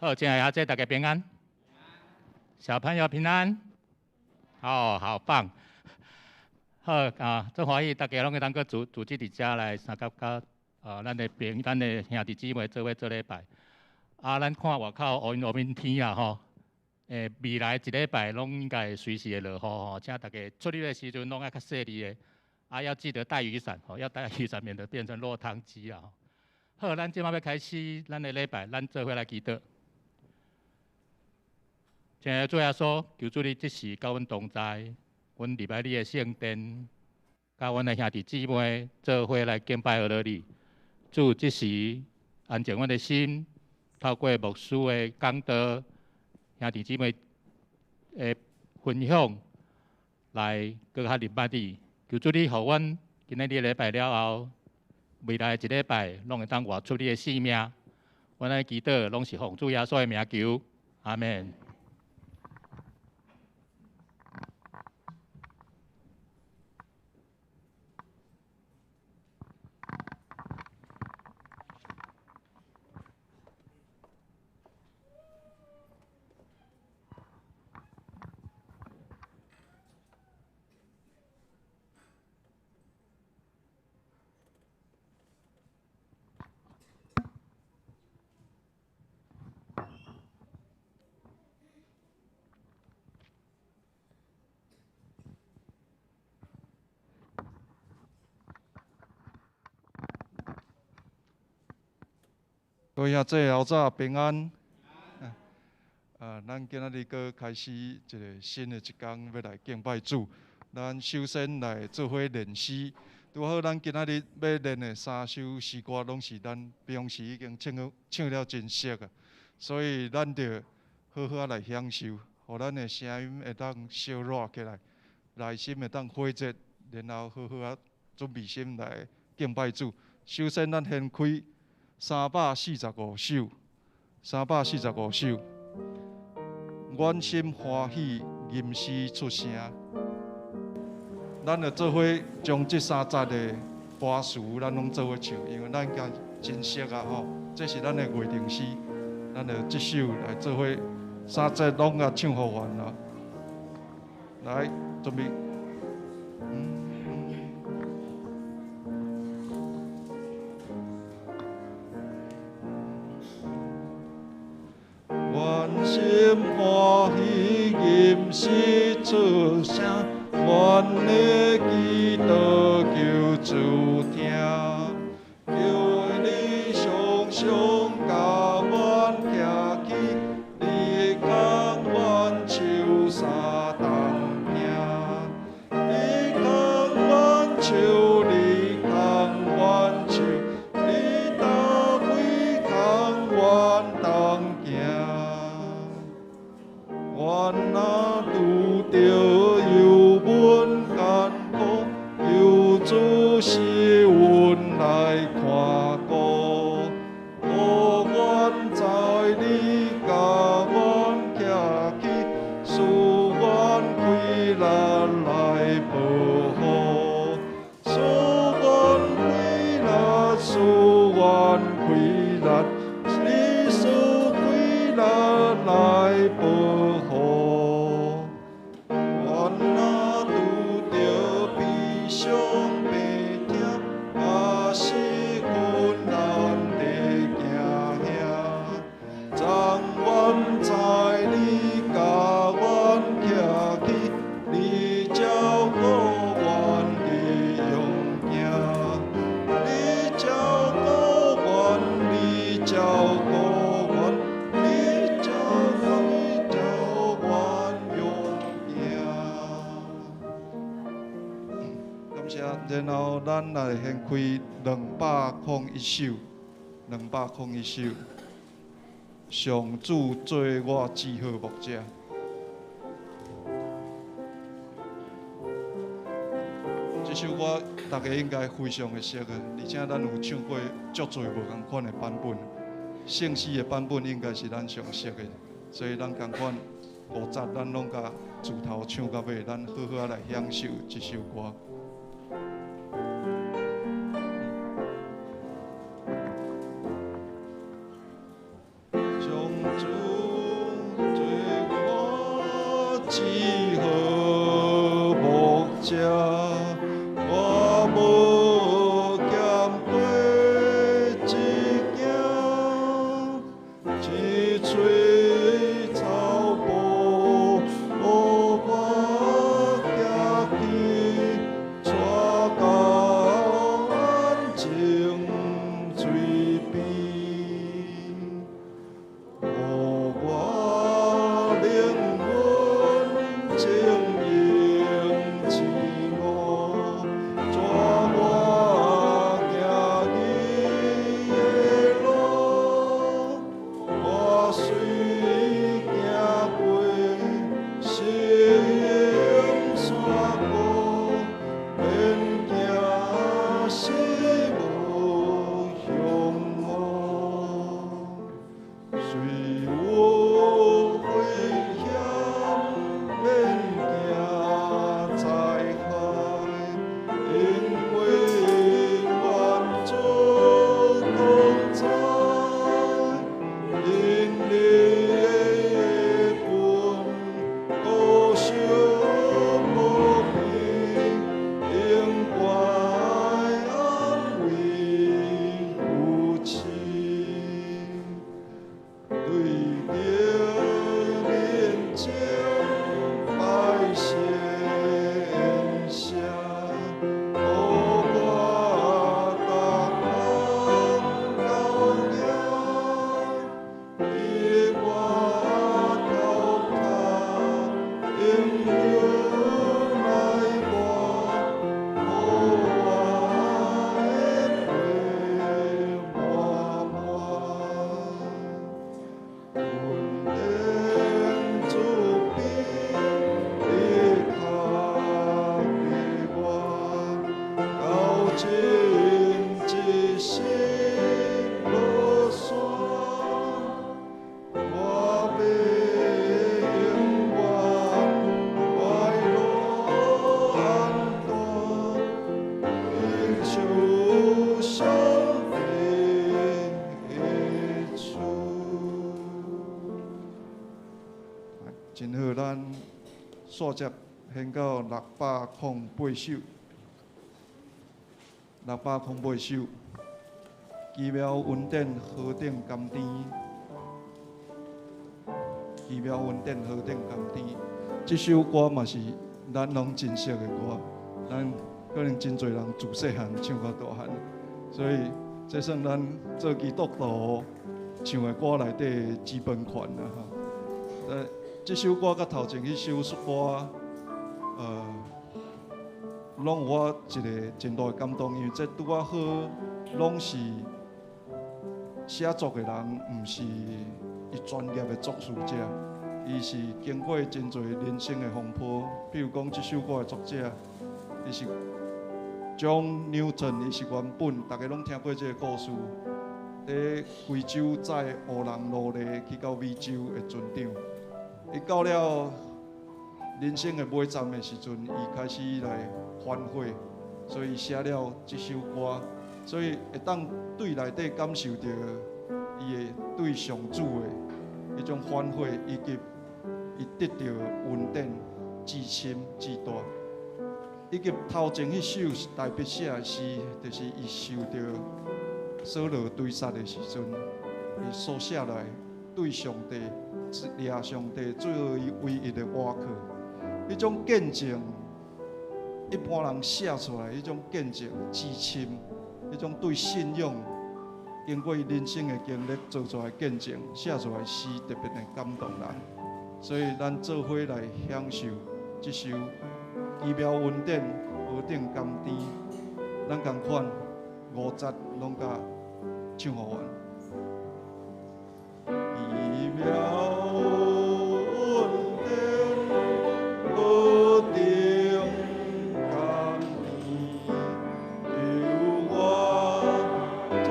好，親愛的阿姐，大家平安。小朋友平安。好好棒。好啊，足歡喜，大家攏會當閣組組織佇遮來相佮佮咱的朋咱的兄弟姊妹做伙做禮拜。啊，咱看外口烏雲烏面天啊吼，未來一禮拜攏應該隨時會落雨吼，請大家出入的時陣攏愛較細膩的，啊，要記得帶雨傘吼，要帶雨傘，免得變成落湯雞啊。好，咱這擺欲開始咱的禮拜，咱做伙來祈禱。親愛的主耶穌，求主你這時佮阮同在，阮禮拜你的聖殿，佮阮的兄弟姊妹做伙來敬拜阿羅你。主這時安靜阮的心，透過牧師的講道，兄弟姊妹的分享，來閣較認捌你。求主你予阮今仔日禮拜了後，未來一禮拜攏會當活出你的生命。阮按呢祈禱，攏是奉主耶穌的名求，阿們。各位兄弟老早平安。咱今仔日閣開始一個新的一工，欲來敬拜主。咱首先來做伙練詩。拄好，咱今仔日欲練的三首詩歌，攏是咱平常時已經唱唱了真熟啊，所以咱著好好來享受，予咱的聲音會當燒熱起來，內心會當火熱，然後好好仔準備心來敬拜主。首先，咱先開345首，345首。阮心歡喜，吟詩出聲。咱就做伙將這三節的歌詞，咱攏做伙唱，因為咱家真熟啊吼。這是咱的月定詩，咱就這首來做伙三節攏共唱予完啦。來，準備。阮心歡喜，吟詩出聲，阮的祈禱求主聽，求你常常共阮徛起，你牽阮手相同行，你牽阮手，你牽阮手，你大衛牽阮同行。阮若拄著憂悶艱苦，求主使阮來看顧，予阮知你共阮徛起，賜阮氣力來保護，賜阮氣力，賜阮氣力，你賜氣力來保護。阮若拄著悲傷病痛，抑是困難地行遐，昨阮知你共阮徛起，你照顧阮的勇行，你照顧阮，你照顧阮，你照顧照阮勇行。感謝，然後咱來掀開201首，201首。上主做我至好牧者。這首歌大家應該非常的熟的，而且咱有唱過足濟無仝款的版本，聖詩的版本應該是咱上熟的，所以咱仝款五節咱攏共自頭唱到尾，咱好好來享受這首歌。上主食，我無欠綴一件，一喙草埔，予我行去，帶到安靜水邊，予我靈魂晶瑩醒悟，帶我行義的路，我雖行過死蔭山谷，免驚死無向我。雖有危險，免驚災害，因為願主同在，因你的棍高相保庇，永懸安慰扶持。對著面前擺設筵席，予我逐項膏領，以我頭殼用油來抹，予我的杯滿滿。恩典慈悲，你較給我，到盡一生落山，我欲永遠快樂安住，享受上帝的厝。真好，咱數節獻到608首，608首，奇妙恩典何等甘甜，奇妙恩典何等甘甜。這首歌嘛是咱攏真熟的歌，咱可能真濟人自細漢唱到大漢，所以這算咱做基督徒唱的歌內底基本款啦吼。這首歌佮頭前彼首歌，攏有我一個真大的感動，因為這拄仔好，攏是寫作的人，毋是伊專業的作詞者，伊是經過真濟人生的風波。比如講，這首歌的作者，伊是 John Newton，伊是原本逐家攏聽過這個故事，佇非洲載黑人奴隸去到美洲的船長。伊到了人生的尾站的時陣，伊開始來反悔，所以寫了這首歌，所以會當對內底感受著伊的對上主的彼種反悔，以及伊得著恩典至深至大，以及頭前彼首是大衛寫的詩，就是伊受著掃羅追殺的時陣，伊所寫來對上帝、掠上帝做伊唯一的倚靠，彼種見證，一般人寫出來彼種見證至深，彼種對信仰經過伊人生的經歷做出來見證，寫出來詩特別的感動人。所以咱做伙來享受這首奇妙恩典何等甘甜，咱仝款五節攏共唱予完。奇妙恩典何等甘甜，求我帶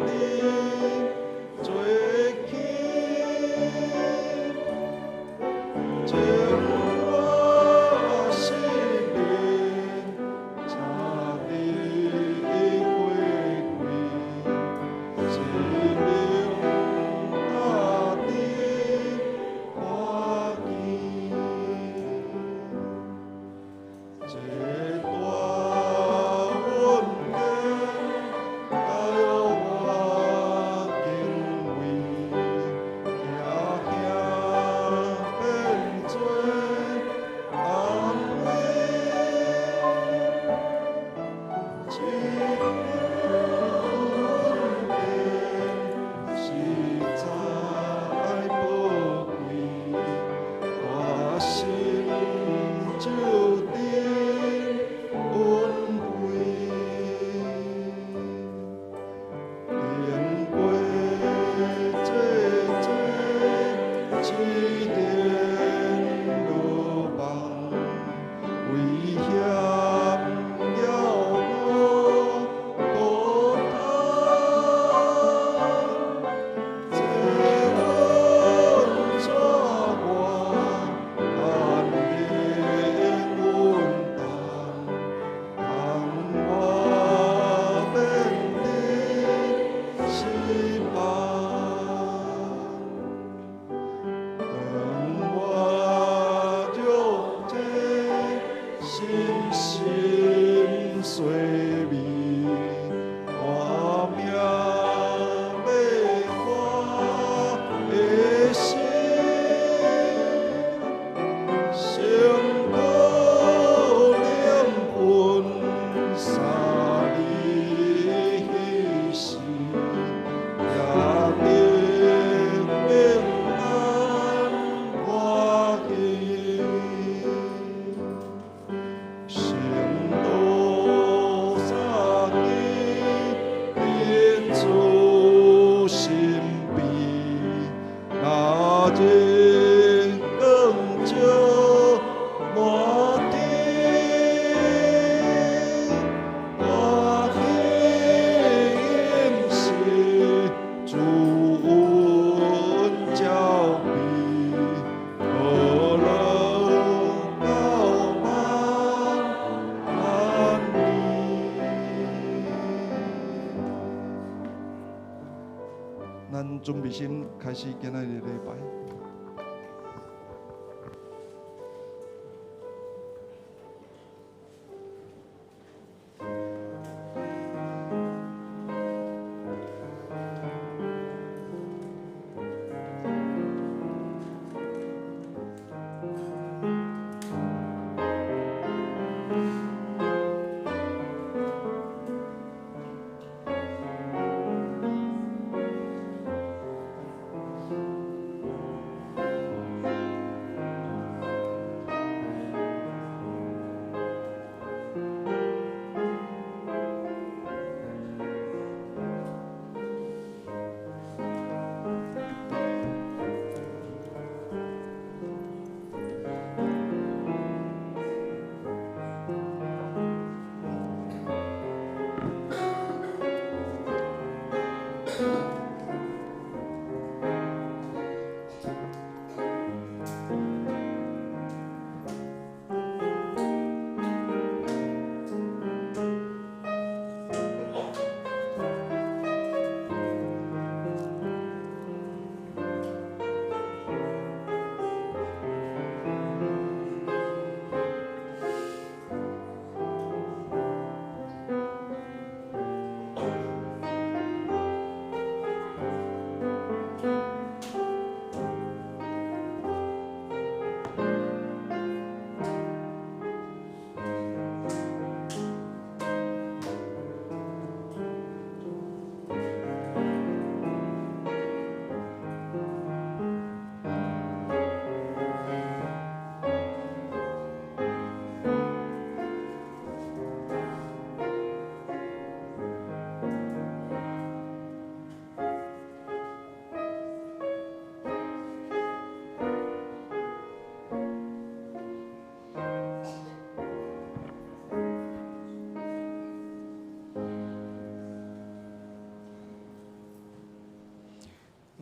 你做去，將我生命插佇花櫃，生命踏佇准备心开始今仔日的礼拜。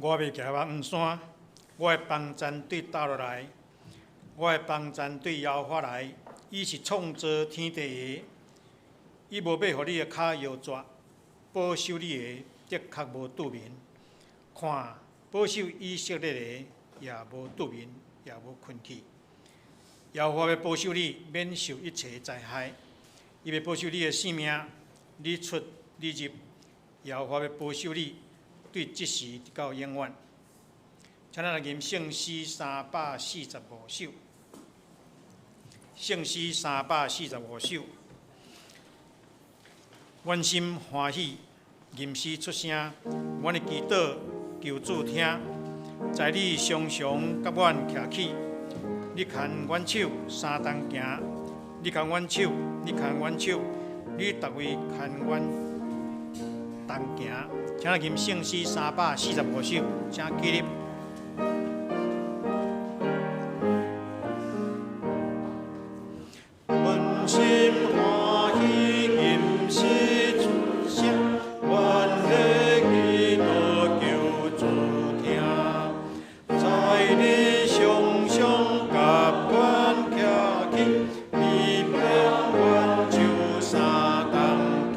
我欲行往黄山，我的帮赞对佗落来？我的帮赞对耶和华来，伊是创造天地的，伊无欲予你的跤摇折，保守你的的确无拄眠。看，保守以色列的也无拄眠，也无困去。耶和華欲保守你，免受一切災害。伊欲保守你的性命，你出你入。耶和華欲保守你，對這時直到永遠。請咱來吟聖詩345首。聖詩345首。阮心歡喜，吟詩出聲，阮的祈禱求主聽，在你常常佮阮徛起，你牽阮手相同行，你牽阮手，你牽阮手，你逐位牽阮同行。請咱吟聖詩345首，請起立。阮心歡喜，吟詩出聲，阮的祈禱求主聽，在你常常佮阮徛起，你牽阮手相同行。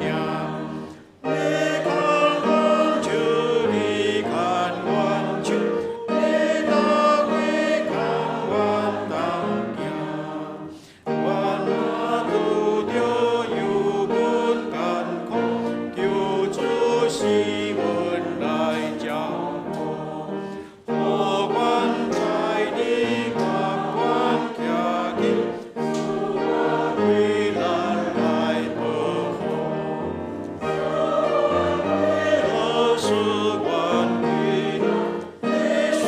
你牽阮手，你牽阮手，你逐位牽阮同行。阮若拄著憂悶艱苦，求主使阮來照顧。予阮在你佮阮徛起，為咱來保護。賜阮平安，你為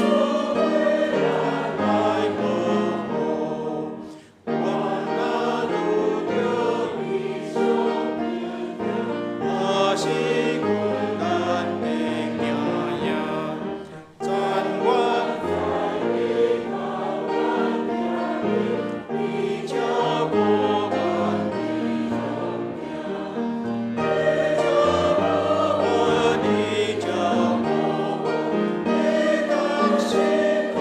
咱來保護。阮若拄著抑是困難的行營，但願你照顧阮，你照顧我，你照顧我，你當辛苦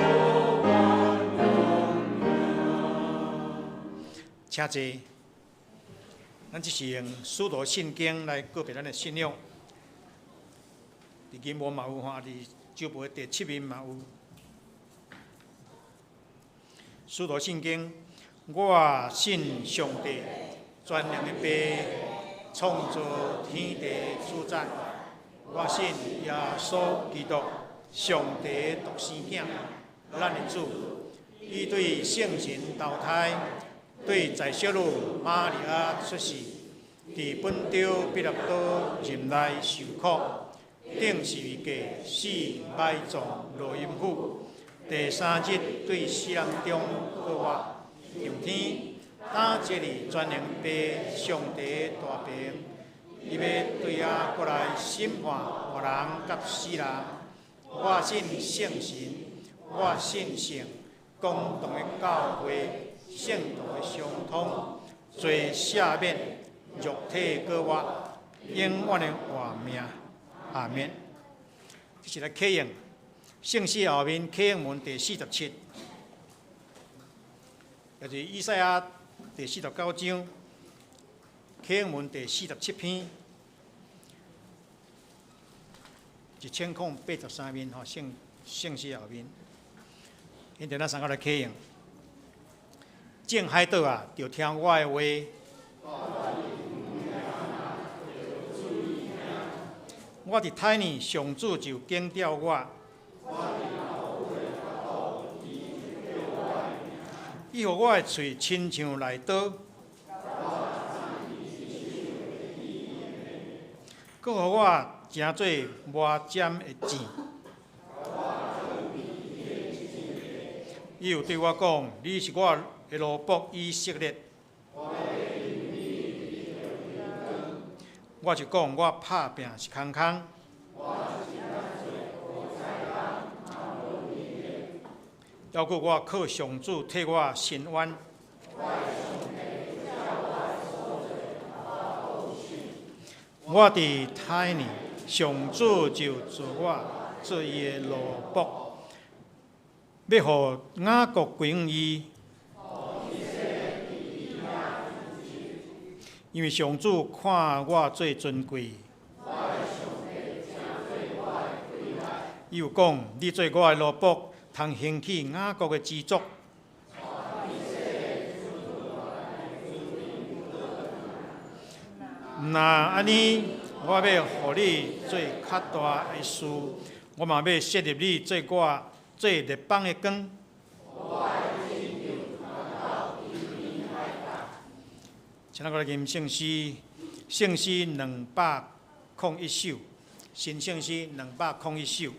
阮請坐。咱這是用使徒信經來告白咱的信仰。佇銀幕嘛有吼，佇酒杯第七面嘛有。使徒信經，我信上帝，全能的父，創造天地主宰。我信耶穌基督，上帝的獨生囝，咱的主。伊對聖神投胎，對在小女瑪利亞出世，佇本丟彼拉多任內受苦，釘十字架死埋葬落陰府，第三日對死人中復活，上天，擔坐佇全能父上帝大爿，伊欲對遐閣來審判活人佮死人。我信聖神，我信聖公同的教會，聖徒的相通，罪赦免，肉體閣活，永遠的活命。阿們。這是來啟應聖詩後面啟應文第47，也就是以賽亞第49章啟應文第47篇，1083面吼，聖聖詩後面，現在咱三個來啟應。眾海島啊，著聽我的話。我佇胎呢，上主就揀調我。伊予我的喙親像利刀，閣予我成做磨尖的箭。伊有對我講：你是我的奴僕以色列。我就講，我拍拚是空空。猶閣我靠上主替我伸冤。我佇胎呢，上主就造我做伊的奴僕，欲予雅各歸向伊。因為上主看我做尊貴。伊有講：你做我的奴僕，通興起雅各的支族。若按呢，我欲予你做較大的事，我嘛欲設立你做我做列邦的光。請咱閣來吟聖詩，聖詩201首，新聖詩201首。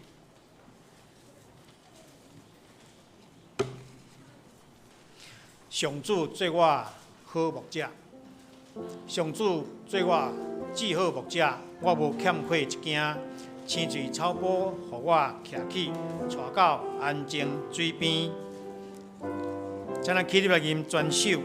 上主做我好牧者，上主做我至好牧者，我無欠缺一件。青翠草坡予我徛起，帶到安靜水邊。請咱起立來吟全首。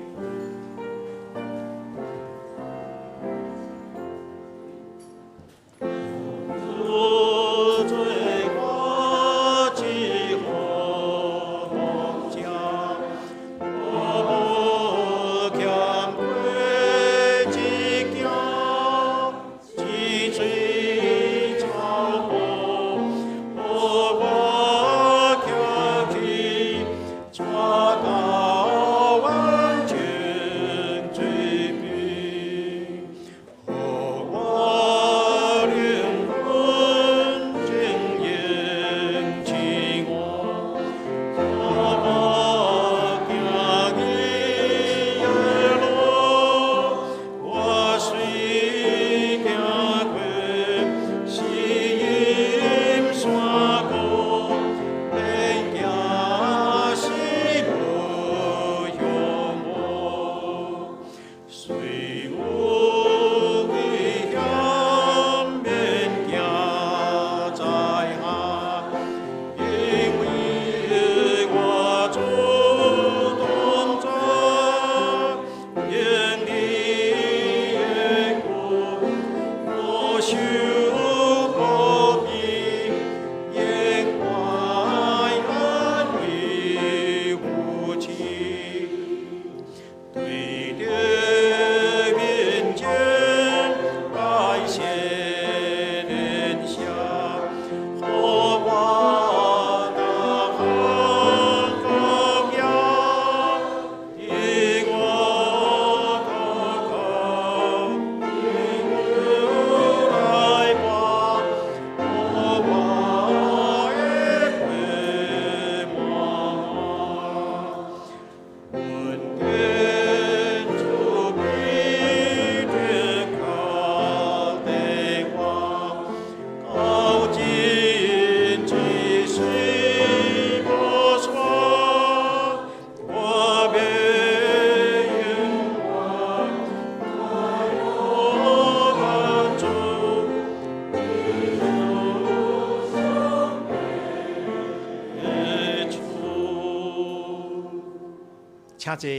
請坐。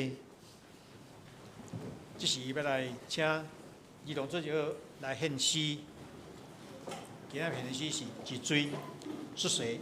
這時欲來請兒童主日學來獻詩。今仔獻的詩是一錐是誰？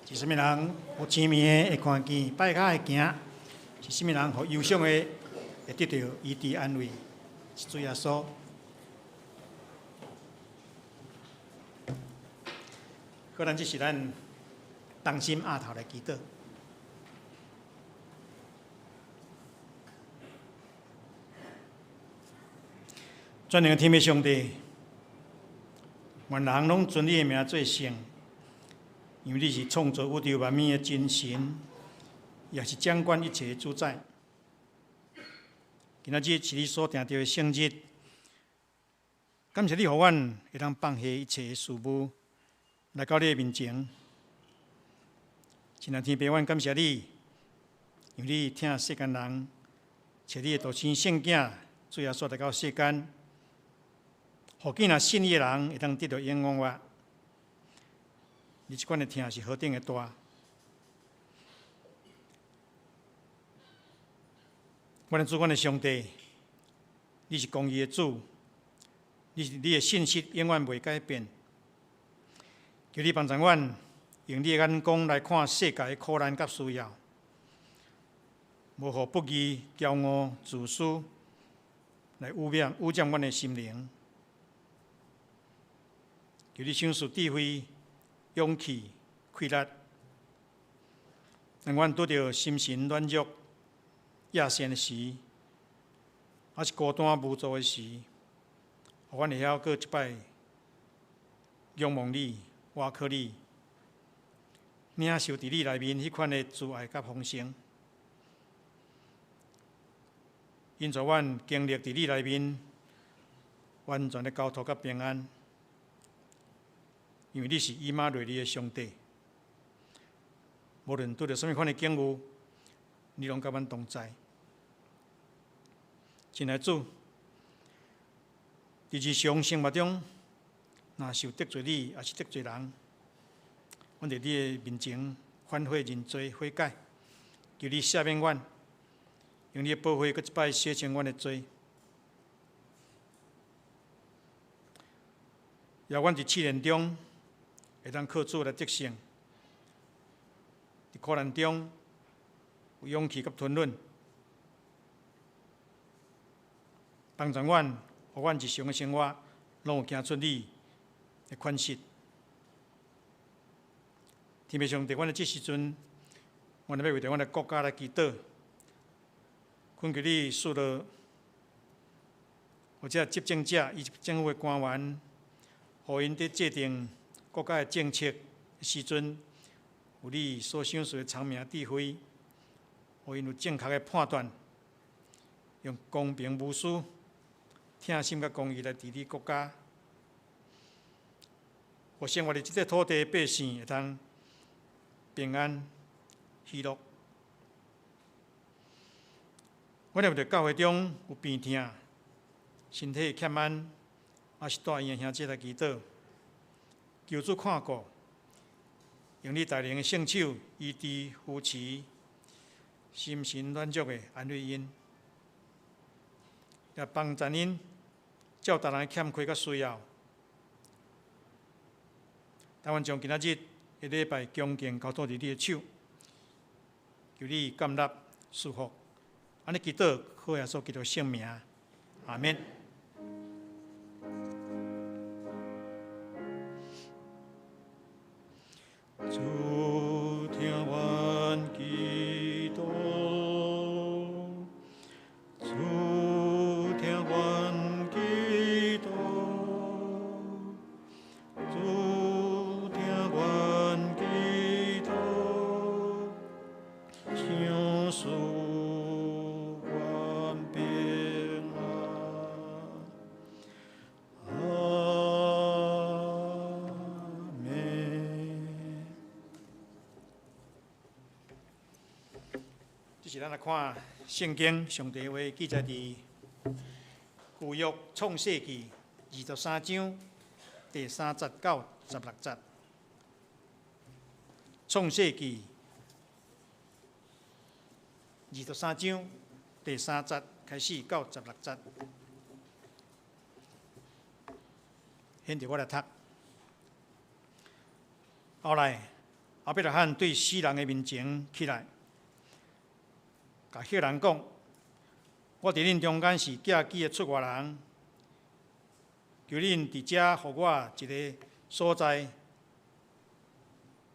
是啥物人予青盲的會看見，跛跤會行？是啥物人予憂傷的會得著醫治安慰？是主耶穌。可能這是咱同心額頭來祈禱。全能的天父上帝，願人攏尊你的名做聖，因為你是創造宇宙萬物的真神，也是掌管一切的主宰。今仔日是你所定著的聖日，感謝你予阮會當放下一切的事務，來到你的面前。親愛天父，阮感謝你，因為你疼世間人，差你的獨生聖子主耶穌來到世間，予囝若信伊的人會當得著永活。你這款的疼是何等的大！阮的主，阮的上帝，你是公義的主，你的信實永遠袂改變。求你幫助阮，用你的眼光來看世界的苦難佮需要，無予不義、驕傲、自私來污染阮的心靈。求你賞賜智慧、勇氣、氣力，讓阮拄著心神軟弱、野心的時，抑是孤單無助的時，予阮會曉閣一擺仰望你、倚靠你，領受佇你內面彼款的慈愛佮豐盛，引導阮經歷佇你內面完全的交託佮平安，因為你是以馬內利的上帝，無論拄著啥物款的境遇，你攏佮阮同在。親愛主，佇日常生活中，若是有得罪你，抑是得罪人，阮佇你的面前反悔認罪悔改，求你赦免阮，用你的寶血閣一擺洗清阮的罪。予阮佇試煉中會當靠主來得勝，佇苦難中有勇氣佮吞忍，幫助阮，予阮日常的生活攏有行出你的款式。天父上帝，阮佇這時陣，阮欲為著阮的國家來祈禱，懇求你賜予或者執政者以及政府的官員，予𪜶佇制定國家的政策的時陣，有你所賞賜的聰明智慧，予𪜶有正確的判斷，用公平無私、疼心佮公義來治理國家，予生活佇這塊土地的百姓會當平安喜樂。阮也為著教會中有病痛、身體欠安，抑是蹛醫院的兄姊來祈禱，求主看顧，用你大能的聖手醫治扶持，心神軟弱的安慰𪜶，也幫助𪜶照逐人的欠缺佮需要。但願將今仔日的禮拜恭敬交託佇你的手，求你感納賜福。按呢祈禱，靠耶穌基督聖名，阿們。主聽阮祈禱，主聽阮祈禱，主聽阮祈禱，賞賜阮平安。阿們。這是咱來看聖經上帝話記載佇舊約創世紀23章第3節到16節。創世紀23章第3節開始到16節。現在我來讀。後來，亞伯拉罕對死人的面前起來，共赫人講：我佇恁中間是寄居的出外人，求恁佇遮予我一个所在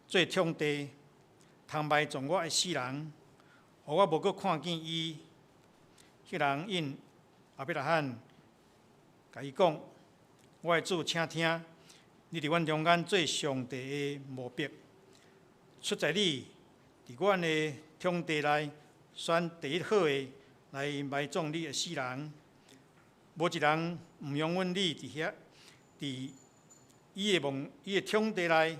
做場地，通埋葬我的死人，予我無閣看見伊。赫人應亞伯拉罕，共伊講：我的主，請聽，你佇阮中間做上帝的墓碑，出在你佇阮的場地內選第一好的來埋葬你的死人，無一人毋容允你佇遐，佇伊的墓伊的場地內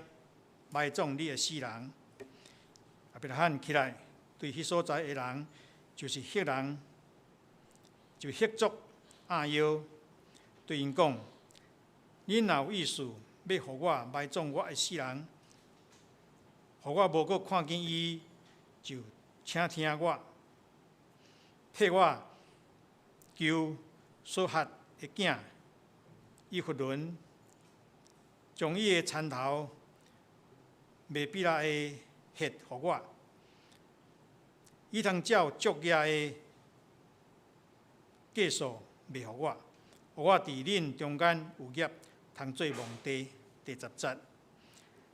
埋葬你的死人。亞伯拉罕起來，對彼所在的人，就是赫人，就赫族按腰，對𪜶講：恁若有意思欲予我埋葬我的死人，予我無閣看見伊，就請聽我，替我求瑣哈的囝以弗崙，將伊的田頭麥比拉的穴予我，伊通照足額的價數賣予我，予我佇恁中間有業通做墓地。第10節，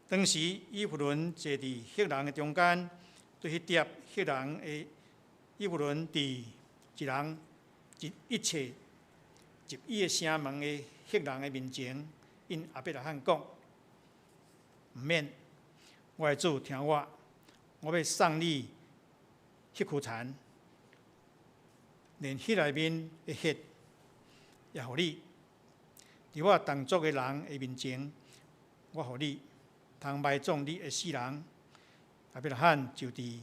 當時以弗崙坐佇赫人的中間，對彼疊赫人的以弗崙佇一人一一切入伊的城門的赫人的面前，應亞伯拉罕講：毋免，我的主聽我，我欲送你彼區田，連彼內面的穴也予你。佇我同族的人的面前，我予你通埋葬你的死人。亞伯拉罕就佇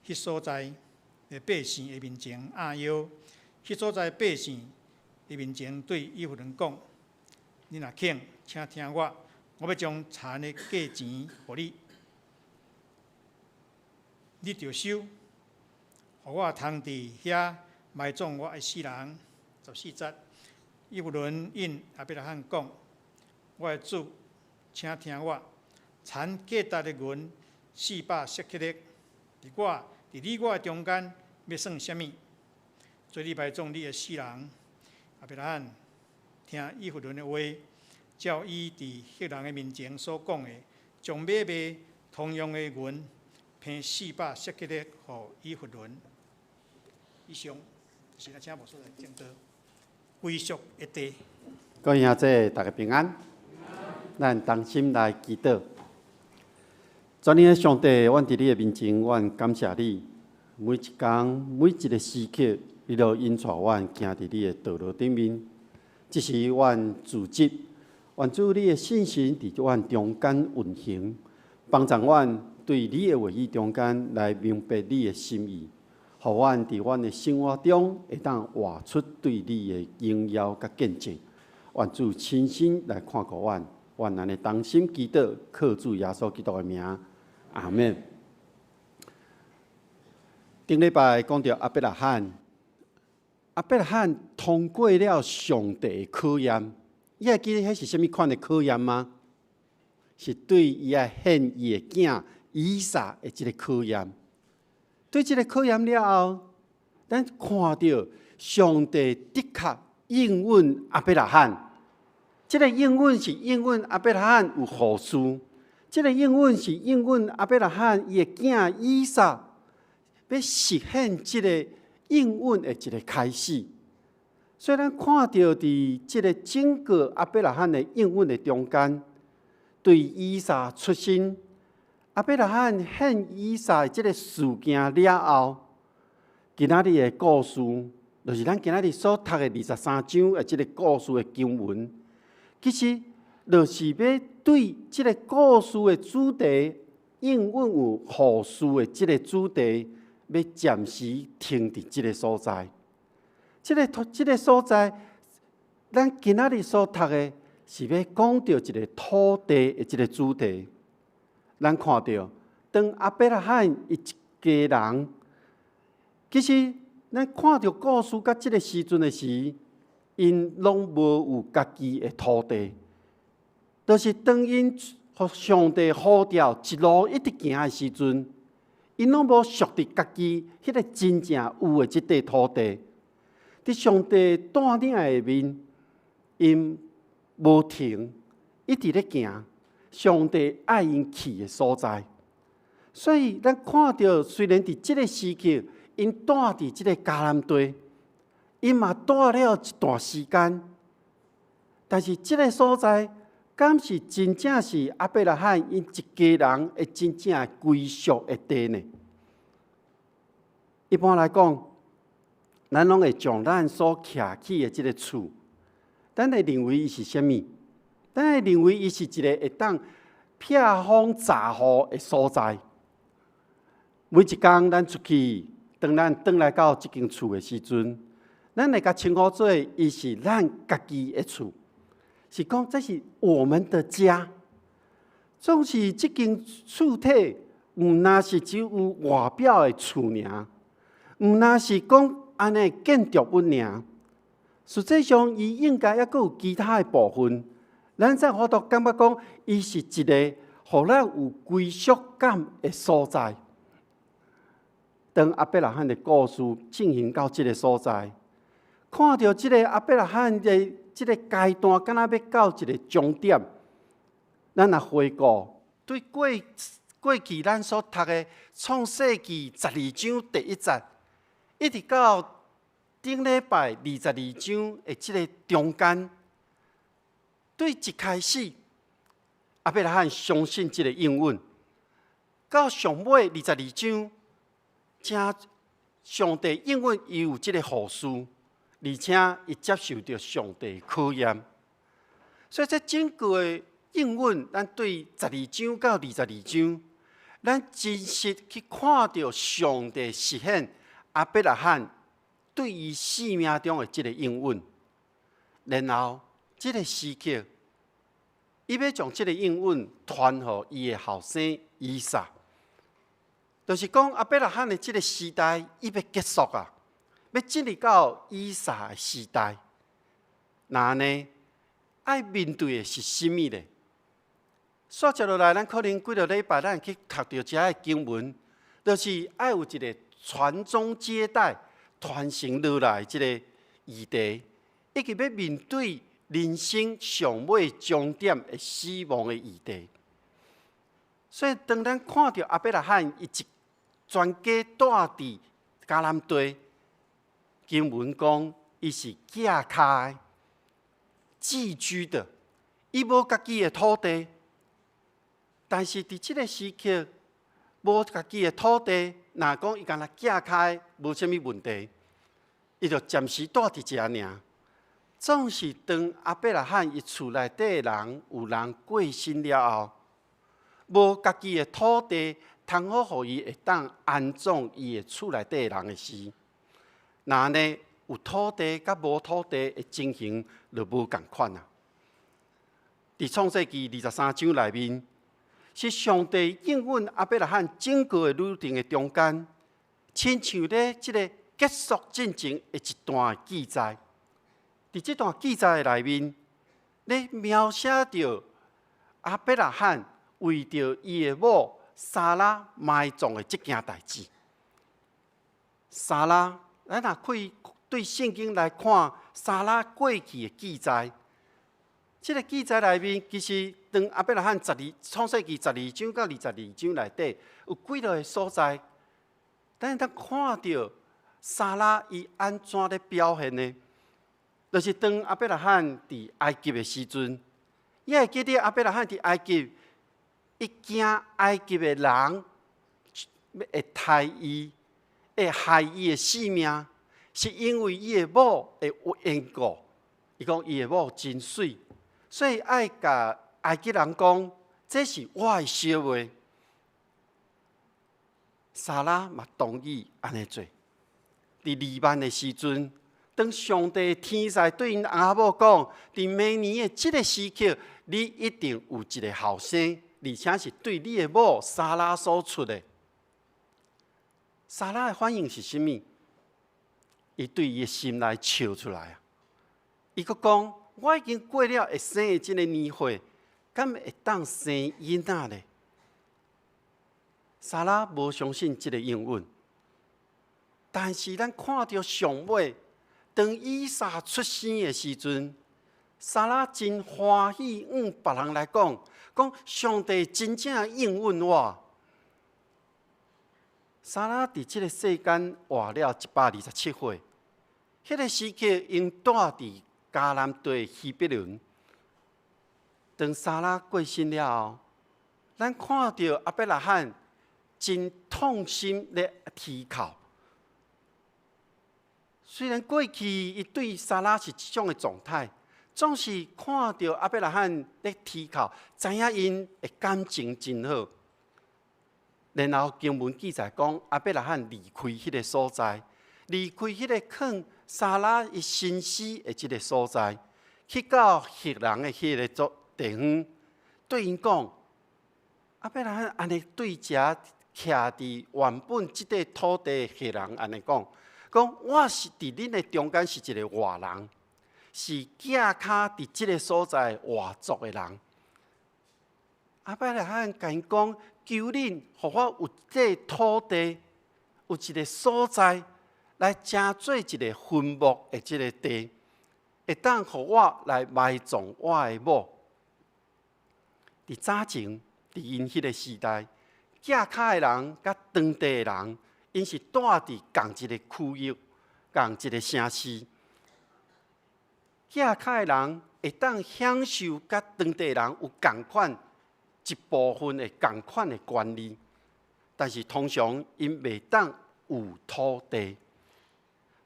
彼所在的百姓的面前按腰，彼所在百姓的面前對以弗崙講：你若肯，請聽我，我欲將田的價錢予你，你著收，予我通佇遐埋葬我的死人。14節，以弗崙應亞伯拉罕講：我的主，請聽我，田價值的銀400舍客勒，佇你我的中間欲算啥物？做你埋葬你的死人。亞伯拉罕聽以弗崙的話，照伊佇赫人的面前所講的，將買賣同樣的銀平400舍客勒予以弗崙。以上是咱請牧師來證道歸屬的地。各位兄弟，大家平安。咱同心來祈禱。全能的上帝，阮佇你的面前，阮感謝你。每一工，每一个時刻，你都引帶阮行佇你的道路頂面。這是阮自責，願主你的聖神佇阮中間運行，幫助阮對你的話語中間來明白你的心意，予阮佇阮的生活中會當活出對你的榮耀佮見證。願主親身來看顧阮，阮按呢同心祈禱，靠主耶穌基督的名，阿門。頂禮拜講著亞伯拉罕，亞伯拉罕通過了上帝的考驗，你還記得彼是啥物款的考驗嗎？是對伊愛獻伊的囝以撒的這个考驗。對這个考驗了後，咱看著上帝的確應允亞伯拉罕。這个應允是應允亞伯拉罕有後嗣，這个應允是應允亞伯拉罕伊的囝以撒欲實現這个應允的一个開始。所以咱看著佇這个整個亞伯拉罕的應允的中間，對以撒出生，亞伯拉罕獻以撒的這个事件了後，今仔日的故事，就是咱今仔日所讀的23章的這个故事的經文，其實就是欲對這个故事的主題，應允有後嗣的這个主題，欲暫時停佇這个所在。這个所在，咱今仔日所讀的是欲講著一个土地的這个主題。咱看著，當亞伯拉罕伊一家人，其實咱看著故事到這个時陣的時，𪜶攏無有家己的土地，就是當𪜶予予上帝呼召一路一直行的時陣，𪜶攏無屬佇家己彼个真正有的這塊土地。佇上帝帶領下面，𪜶無停，一直咧行。上帝愛𪜶去的所在。所以咱看著，雖然佇這个時刻，𪜶住佇這个迦南地，𪜶嘛住了一段時間，但是這个所在，敢是真正是亞伯拉罕𪜶一家人的真正歸屬的地呢？一般來講，咱攏會將咱所徛起的這个厝，咱會認為伊是啥物？咱會認為伊是一個會當避風遮雨的所在。每一工咱出去，當咱轉來到這間厝的時陣，咱會共稱呼做伊是咱家己的厝，是講這是我們的家。總是這間厝體，毋但是只有外表的厝爾，毋但是講按呢建築物爾，實際上伊應該猶閣有其他的部分。咱才有法度感覺講，伊是一個予咱有歸屬感的所在。當亞伯拉罕的故事進行到這个所在，看著這個亞伯拉罕的這个階段，敢若欲到一个終點。咱若回顧對過去咱所讀的創世記十二章第一節，一直到頂禮拜二十二章的這个中間，對一開始亞伯拉罕相信這个應允，到上尾二十二章，請上帝應允伊有這个後嗣，而且伊接受著上帝考驗。所以這整個的應允，咱對十二章到二十二章，咱真實去看著上帝實現亞伯拉罕對伊生命中的這个應允。然後這个時刻，伊欲將這个應允傳予伊的後生以撒，就是講亞伯拉罕的這个時代，伊欲結束啊，欲進入到以撒的時代。那按呢，愛面對的是啥物呢？煞接落來，咱可能幾个禮拜，咱去讀著遮的經文，就是愛有一个傳宗接代、傳承落來這个議題，以及欲面對人生上尾終點的死亡的議題。所以，當咱看著亞伯拉罕伊一全家住佇迦南地，經文講伊是寄跤的、寄居的，伊無家己的土地。但是佇這个時刻，無家己的土地，若講伊干焦寄跤，無啥物問題，伊就暫時住佇遮爾。總是當亞伯拉罕伊厝內底的人有人過身了後，無家己的土地，通好予伊會當安葬伊的厝內底的人的時，那按呢有土地佮無土地的情形就無仝款啊。佇創世記二十三章內面，是上帝應允亞伯拉罕整個的旅程的中間，親像咧這个結束進前的一段記載。佇這段記載的內面，咧描寫著亞伯拉罕為著伊的某撒拉埋葬的這件代誌。撒拉，咱若開對聖經來看，撒拉過去的記載，這个記載內面，其實當亞伯拉罕十二創世記十二章到二十二章內底有幾落个所在，咱會當看著撒拉伊按怎咧表現呢？就是當亞伯拉罕佇埃及的時陣，伊會記得亞伯拉罕佇埃及，伊驚埃及的人會刣伊，會害伊的性命，是因為伊的某的緣故。伊講伊的某真媠，所以愛共埃及人講，這是我的小妹。撒拉嘛同意按呢做。佇離萬的時陣，當上帝天使對𪜶翁仔某講，佇明年的這个時刻，你一定有一个後生，而且是對你的某撒拉所出的。撒拉的反應是啥物？伊對伊的心內笑出來啊！伊閣講：我已經過了會生的這个年歲，敢會當生囡仔咧？撒拉無相信這个應允，但是咱看著上尾，當以撒出生的時陣，撒拉真歡喜，向別人來講，講上帝真正應允我。撒拉佇這个世間活了127歲，彼个時刻𪜶住佇迦南地希伯崙。當撒拉過身了後，咱看著亞伯拉罕真痛心咧啼哭。雖然過去伊對撒拉是這種的狀態，總是看著亞伯拉罕咧啼哭，知影𪜶的感情真好。然後經文記載講，亞伯拉罕離開彼个所在，離開彼個囥撒拉伊身屍的這个所在，去到赫人的彼个座地方，對𪜶講，亞伯拉罕按呢對遮徛佇原本這塊土地的赫人按呢講，講我是佇恁的中間是一个外人，是寄跤佇這个所在外族的人。亞伯拉罕共𪜶講，求恁予我有這土地，有一个所在來成做一个墳墓的這个地，會當予我來埋葬我的某。佇早前，佇𪜶彼个時代，寄跤的人佮當地的人，𪜶是住佇仝一个區域、仝一个城市。寄跤的人會當享受佮當地人有仝款一部分的仝款的權利，但是通常𪜶袂當有土地。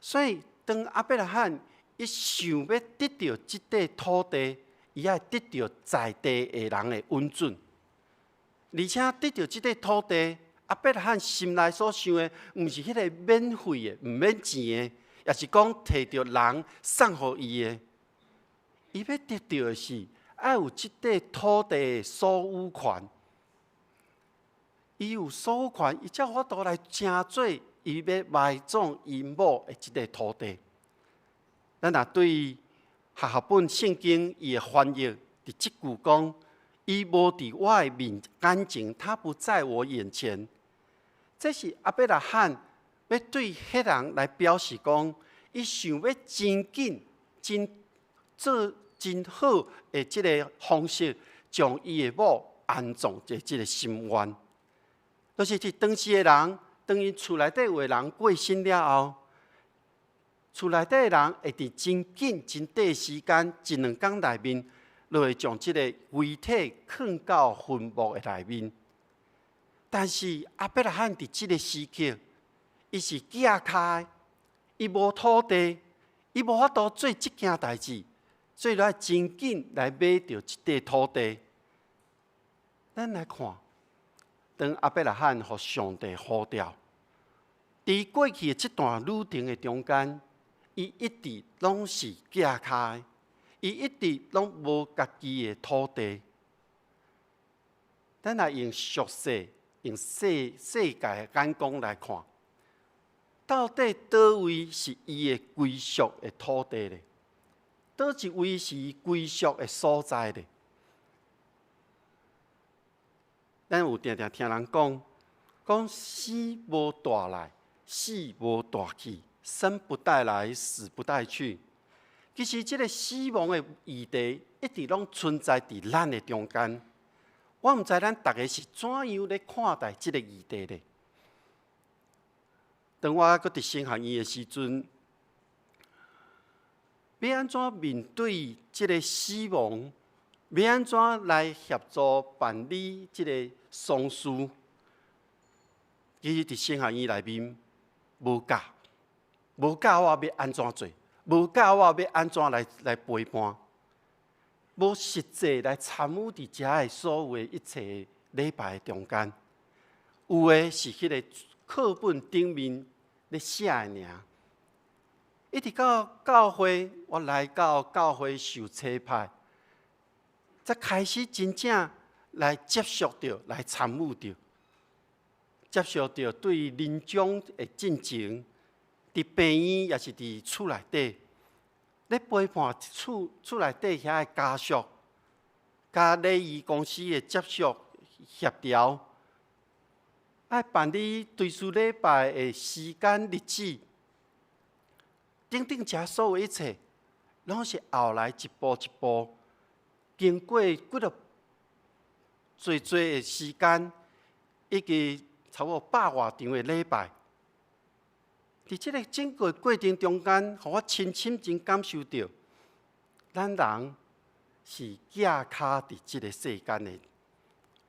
所以當亞伯拉罕伊想欲得著這塊土地，伊愛得著在地的人的允准，而且得著這塊土地，亞伯拉罕心內所想的，毋是彼个免費的、毋免錢的，抑是講提著人送予伊的。伊欲得著的是愛有這塊土地的所有權。伊有所有權，伊才有法度來成做伊欲埋葬伊某的這塊土地。咱若對和合本聖經伊的翻譯，佇這句講，伊無佇我的面眼前，他不在我眼前。這是亞伯拉罕欲對彼人來表示講，伊想欲真緊、真做真好的這个方式，將伊的某安葬的這个心願。就是佇當時的人，當𪜶厝內底有的人過身了後，厝內底的人會佇真緊、真短時間，一兩工內面，就會將這个遺體囥到墳墓的內面。但是亞伯拉罕佇這个時刻，伊是寄跤的，伊無土地，伊無法度做這件代誌，所以來真緊來買著這塊土地。咱來看，當亞伯拉罕予上帝呼召，佇過去的這段旅程的中間，伊一直攏是寄跤的，伊一直攏無家己的土地。咱來用俗世、用世世界的眼光來看，到底佗位是伊的歸屬的土地咧？佗一位是伊歸屬的所在咧？咱有定定聽人講，講生無帶來，死無帶去，生不帶來，死不帶去。其實這个死亡的議題一直攏存在佇咱的中間。我毋知咱逐个是怎樣咧看待這个議題咧？當我閣佇神學院的時陣，欲按怎面對這个死亡？欲按怎來協助辦理這个喪事？其實佇神學院內面無教，無教我欲按怎做，無教我欲按怎來陪伴，無實際來參與佇遮的所有的一切禮拜的中間。有的是彼个課本頂面咧寫的爾。一直到教會，我來到教會受差派，才開始真正來接觸著，來參與著，接觸著對臨終的進程，佇病院抑是佇厝內底，咧陪伴厝內底遐的家屬，佮禮儀公司的接觸協調，愛辦理追思禮拜的時間日子，等等，這所有一切，攏是後來一步一步經過幾若濟濟的時間，以及差不多百外場的禮拜。佇這個整個過程中間，予我深深真感受著，咱人是寄跤佇這個世間的，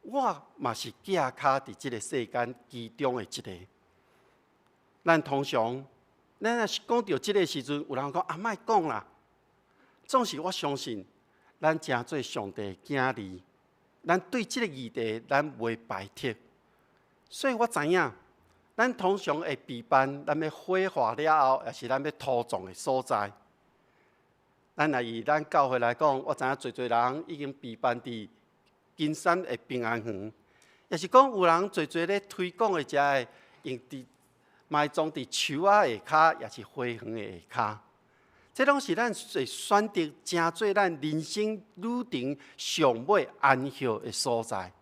我嘛是寄跤佇這個世間其中的一個。咱通常，咱若是講著這個時陣，有人講啊，莫講啦。總是我相信，咱誠做上帝的囝兒，咱對這個議題，咱袂排斥。所以我知影，咱通常會備辦咱欲火化了後，抑是咱欲土葬的所在。咱若以咱教會來講，我知影濟濟人已經備辦佇金山的平安園，抑是講有人濟濟咧推廣的，遮會用佇埋葬佇樹仔下跤，抑是花園的下跤。這攏是咱會選擇成做咱人生旅程上尾安歇的所在。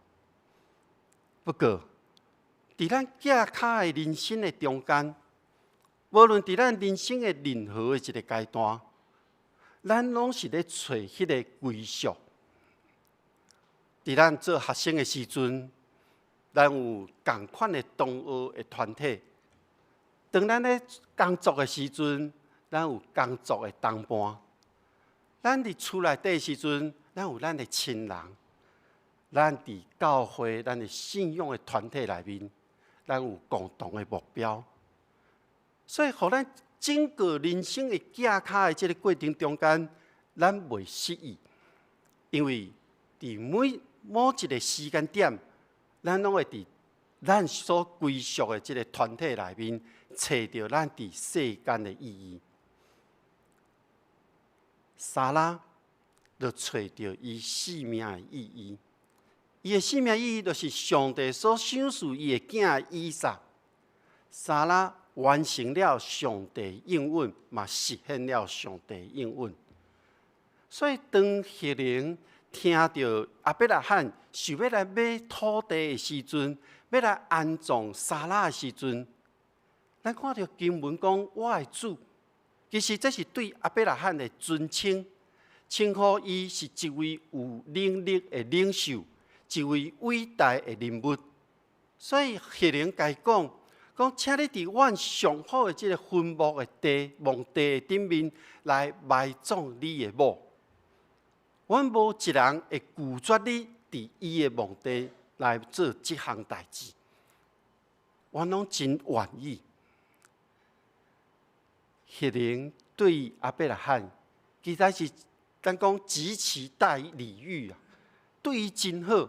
不過，佇咱寄跤的人生的中間，無論佇咱人生的任何的一个階段，咱攏是咧揣彼个歸屬。佇咱做學生的時陣，咱有仝款的同學的團體；當咱咧工作的時陣，咱有工作的同伴；咱佇厝內底時陣，咱有咱的親人；咱佇教會、咱的信仰的團體內面，咱有共同的目標。所以，予咱整個人生的寄跤的這个過程中間，咱袂失意，因為佇每某一個時間點，咱攏會佇咱所歸屬的這个團體內面，揣著咱佇世間的意義。撒拉就揣著伊姓名的意義，伊的姓名意義就是上帝所賞賜伊的囝以撒。撒拉完成了上帝應允，嘛實現了上帝應允。所以當赫人聽著亞伯拉罕想欲來買土地的時陣，欲來安葬撒拉的時陣，咱看著經文講我的主，其實這是對亞伯拉罕的尊稱，稱呼伊是一位有能力的領袖，一位偉大的人物。所以赫人共伊講，講請你佇阮上好的這个墳墓的地、墓地的頂面來埋葬你的某。阮無一人會拒絕你佇伊的墓地來做這項代誌。阮攏真願意。赫人對亞伯拉罕，其實是咱講極其待禮遇啊，對伊真好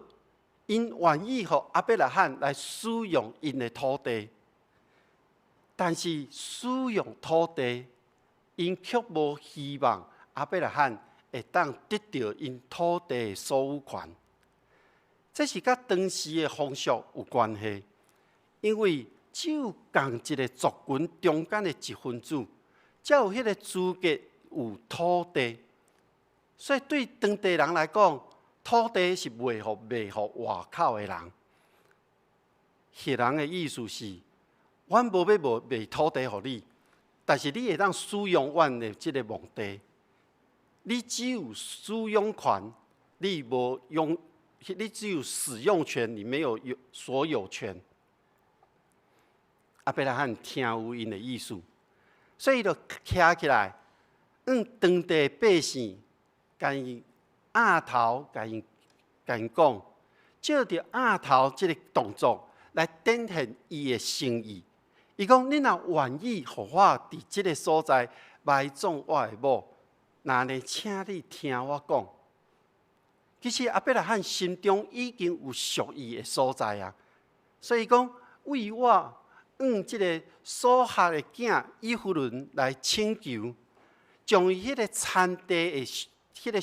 ，𪜶願意予亞伯拉罕來使用𪜶的土地，但是使用土地，𪜶卻無希望亞伯拉罕會當得著𪜶土地的所有權。這是佮當時的風俗有關係，因為只有仝一个族群中間的一分子，才有彼个資格有土地。所以對當地人來講，土地是袂予賣予外口的人。赫人的意思是，阮無欲賣土地予你，但是你會當使用阮的這个墓地。你只有使用權，你無用，你只有使用權，你沒有有所有權。亞伯拉罕聽有𪜶的意思，所以伊就徛起來，向當地百姓，共伊奀頭，共𪜶講，藉著奀頭這个動作來展現伊的誠意。伊講：你若願意予我佇這个所在埋葬我的某，那呢，請你聽我講。其實亞伯拉罕心中已經有屬伊的所在啊，所以講為我向這个瑣哈的囝以弗崙來請求，將伊彼个田地的彼个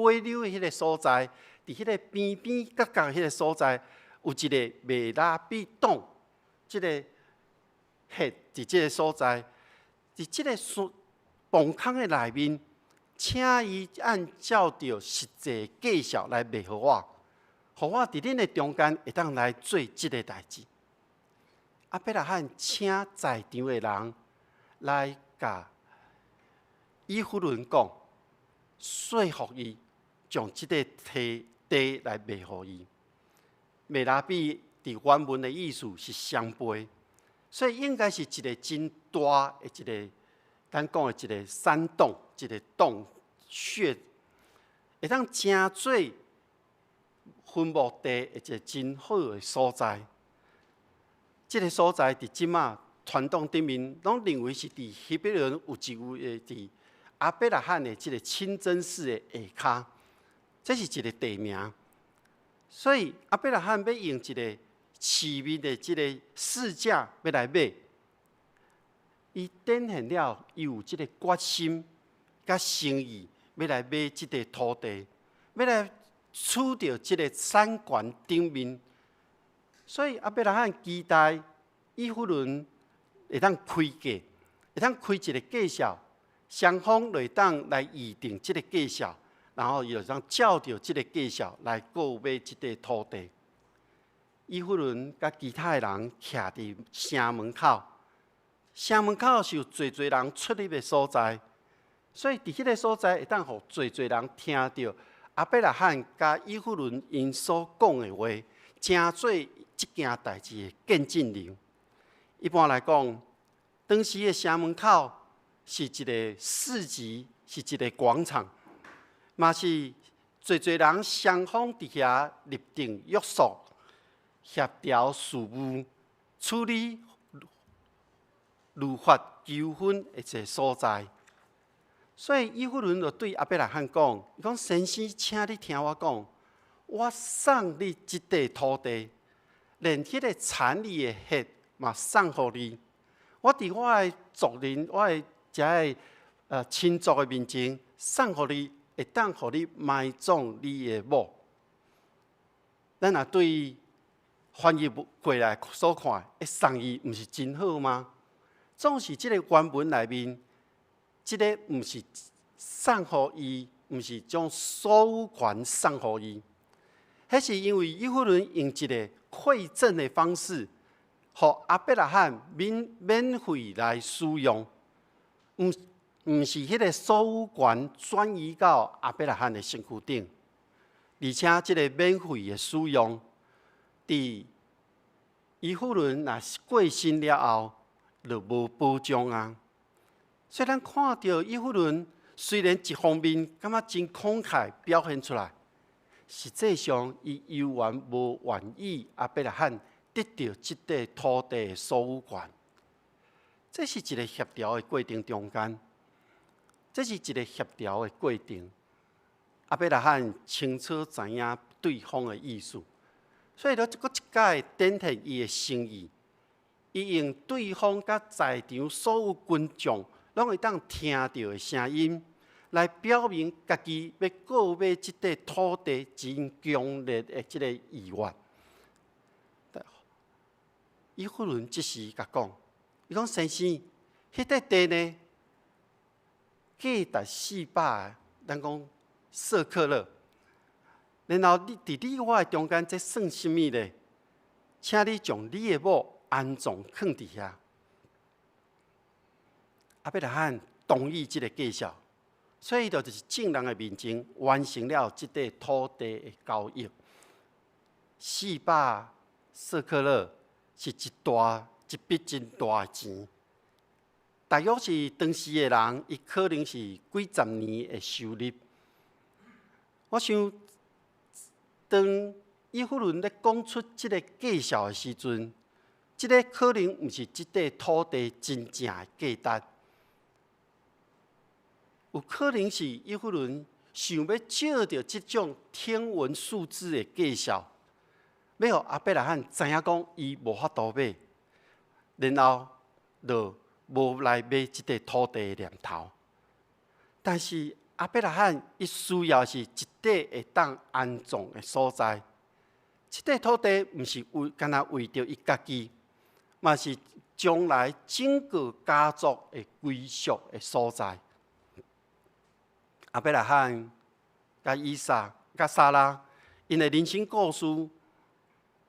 尾溜的彼个所在，佇彼个邊邊角角彼个所在，有一个麥拉比洞，這个穴佇這个所在，佇這个山崩空的內面，請伊按照著實際價數來賣予我，予我佇恁的中間會當來做這个代誌。亞伯拉罕請在場的人來共以弗崙講，說服伊將這个地來賣予伊。麥拉比佇原文的意思是雙倍，所以應該是一个真大的一个，咱講的一个山洞，一个洞穴，會當成做墳墓地的一个真好的所在。這个所在佇這馬傳統頂面，攏認為是佇希伯崙有一位佇亞伯拉罕的這个清真寺的下跤，這是一个地名。所以亞伯拉罕欲用一个市面的這个市價欲來買，伊展現了伊有這个決心佮誠意，欲來買這个土地，欲來取著這个產權頂面。所以亞伯拉罕期待以弗崙會當開價，會當開一個價數，雙方就會當來議定這个價數，然後伊就當照著這个價數來購買這塊土地。以弗崙佮其他的人徛佇城門口，城門口是有濟濟人出入的所在，所以佇彼个所在會當予濟濟人聽著亞伯拉罕佮以弗崙𪜶所講的話，成做這件代誌的見證人。一般來講，當時的城門口是一个市集，是一个廣場，嘛是濟濟人雙方佇遐立定約束、協調事務、處理律法糾紛的一个所在。所以以弗崙就對亞伯拉罕講：“伊講先生，請你聽我講，我送你這塊土地，連彼个田裡的血嘛送予你。我佇我的族人、我的遮个親族的面前送予你，會當予你埋葬你的某。”咱若對翻譯過來所看，會送伊毋是真好嗎？總是這个原文內面，這个毋是送予伊，毋是將所有權送予伊。彼是因為以弗崙用一个饋贈的方式，予亞伯拉罕免費來使用，毋是彼个所有權轉移到亞伯拉罕的身軀頂，而且這个免費的使用，佇以弗崙若是過身了後，就無保障啊。所以咱看著以弗崙雖然一方面感覺真慷慨表現出來，實際上伊猶原無願意亞伯拉罕得著這塊土地的所有權。這是一个協調的過程中間，這是一个協調的過程。亞伯拉罕清楚知影對方的意思，所以閣一擺展現伊的誠意，伊用對方佮在場所有群眾攏會當聽著的聲音，來表明家己欲購買這塊土地真強烈的這个意願。以弗崙這時共講，伊講先生，彼塊地呢，價值400，咱講舍客勒。然後你佇你我的中間，這算啥物咧？請你將你的某安葬囥佇遐。亞伯拉罕同意這个價數，所以就是眾人的面前完成了這塊土地的交易。400舍客勒是一筆真大的錢，大約是當時的人，伊可能是幾十年的收入。我想，當以弗崙咧講出這个價數的時陣，這个可能毋是這塊土地真正的價值，有可能是以弗崙想欲藉著這種天文數字的價數，欲予亞伯拉罕知影講伊無法度買，然後就無來買這塊土地的念頭。但是亞伯拉罕伊需要是一塊會當安葬的所在，這塊土地毋是為干焦為著伊家己，嘛是將來整個家族的歸屬的所在。亞伯拉罕、佮以撒、佮撒拉，𪜶的人生故事，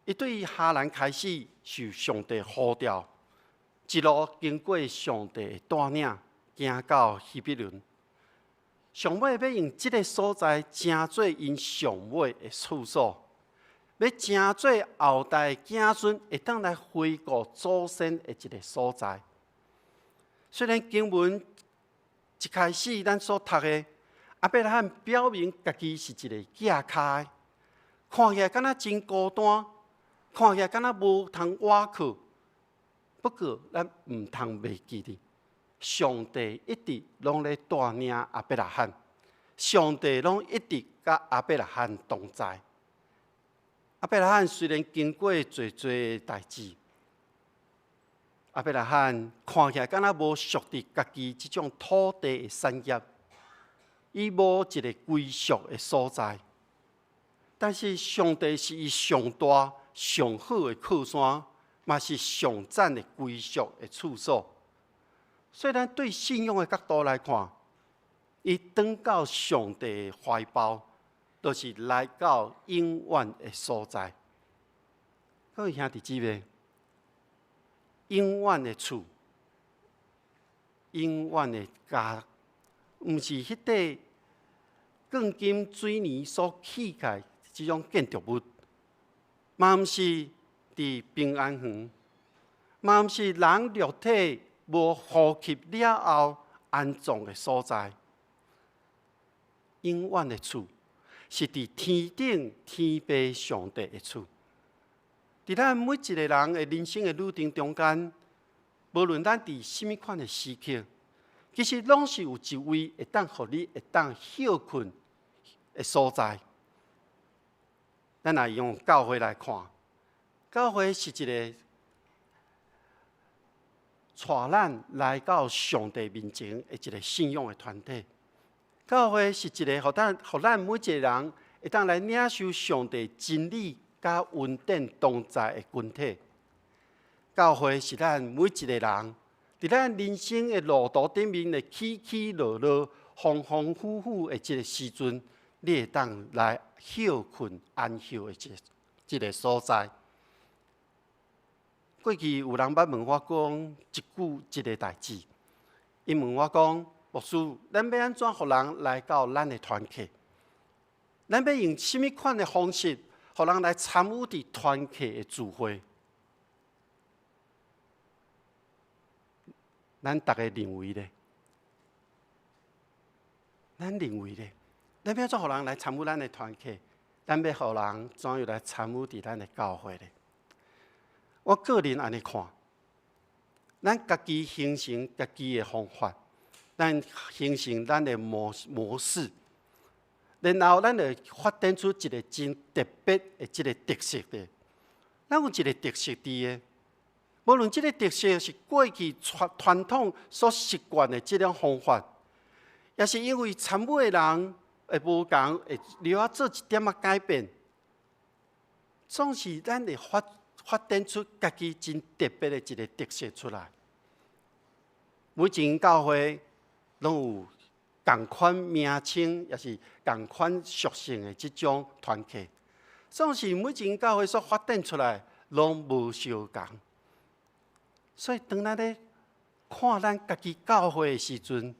伊對哈蘭開始受上帝呼召，一路經過上帝的帶領，行到希伯崙。上尾欲用這个所在，成做𪜶上尾的處所，欲成做後代子孫會當來回顧祖先的一个所在。雖然經文一開始咱所讀的，亞伯拉罕表明家己是一个寄跤的，看起來敢若真孤單，看起來敢若無通倚靠。不過，咱毋通袂記得，上帝一直攏咧帶領亞伯拉罕，上帝攏一直佮亞伯拉罕同在。亞伯拉罕雖然經過濟濟代誌，亞伯拉罕看起來敢若無屬佇家己這種土地的產業，伊無一个歸屬的所在。但是上帝是伊上大、上好的靠山，嘛是上讚的歸屬的處所。雖然對信仰的角度來看，伊轉到上帝的懷抱，就是來到永遠的所在。各位兄弟姊妹，永遠的厝，永遠的家，毋是彼塊鋼筋水泥所起蓋這種建築物，嘛毋是佇平安園，嘛毋是人肉體無呼吸了後安葬的所在。永遠的厝是佇天頂天父上帝的厝。佇咱每一个人的人生的旅程中間，無論咱佇啥物款的時刻，其實攏是有一位會當予你會當歇睏的所在。咱來用教會來看，教會是一个帶咱來到上帝面前的一个信仰的團體。教會是一个，予咱每一个人會當來領受上帝真理佮恩典同在的群體。教會是咱每一個人佇咱人生的路途頂面的起起落落、風風雨雨的這个時陣，你會當來歇睏安歇的這个所在。過去有人捌問我講一句這个代誌，伊問我講：牧師，咱欲按怎予人來到咱的團契？咱欲用啥物款的方式，予人來參與佇團契的聚會？咱逐家認為咧？咱認為咧？咱欲按怎予人來參與咱的團契？咱欲予人怎樣來參與佇咱的教會咧？我個人按呢看，咱家己形成家己的方法，咱形成咱的模式，然後咱會發展出一个真特別的這个特色的。咱有一个特色佇的，無論這个特色是過去傳統所習慣的這種方法，抑是因為參與的人會無仝，會留仔做一點仔改變，總是咱會發展出家己真特別的一个特色出來。每一間教會攏有仝款名稱，抑是仝款屬性的這種團契，總是每一間教會所發展出來攏無相仝。所以當咱咧看咱家己教會的時陣，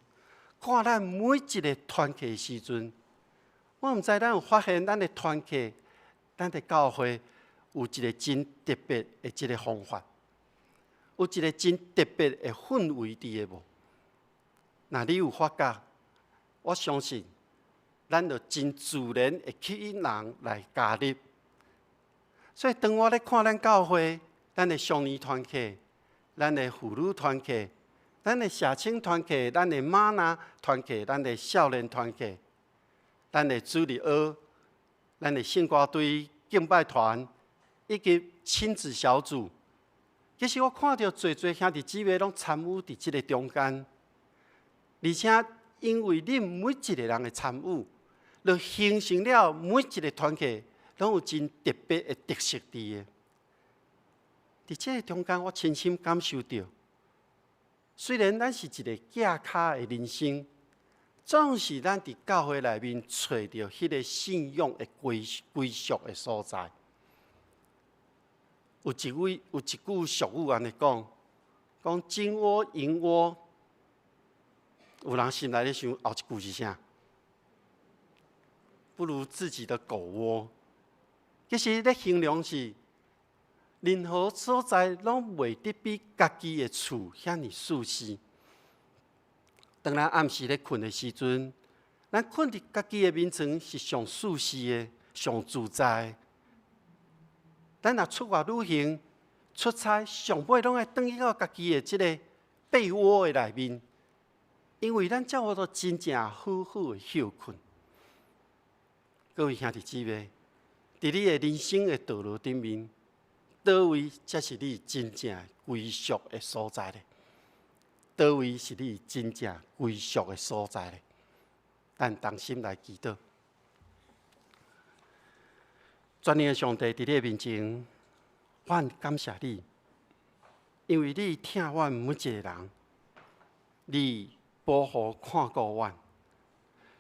看咱每一个團契的時陣，我毋知咱有發現咱的團契、咱的教會有一个真特別的這个方法，有一个真特別的氛圍佇的無？若你有發覺，我相信咱就真自然會吸引人來加入。所以當我咧看咱教會、咱的少年團契、咱的婦女團契、咱的社青團契、咱的嗎哪團契、咱的少年團契、咱的主日學、咱的聖歌隊敬拜團以及親子小組，其實我看著濟濟兄弟姊妹攏參與佇這个中間，而且因為恁每一个人的參與，就形成了每一个團契攏有真特別的特色佇的。佇這个中間，我深深感受著，雖然咱是一个寄跤的人生，總是咱佇教會內面揣著彼个信仰的歸屬的所在。有一位有一句俗語按呢講，講金窩銀窩，有人心內咧想後一句是啥？不如自己的狗窩。其實咧形容是任何所在攏袂得比家己的厝遐爾舒適。當咱暗時咧睏的時陣，咱睏佇家己的眠床是上舒適的、上自在的。咱若出外旅行、出差，上尾攏愛轉去到家己的這个被窩的內面，因為咱才有法度真正好好的歇睏。各位兄弟姊妹，佇你的人生的道路頂面，佗位才是你真正歸屬的所在咧？佗位是你真正歸屬的所在咧？咱同心來祈禱。全能的上帝，佇你的面前，阮感謝你，因為你疼阮每一個人，你保護看顧阮。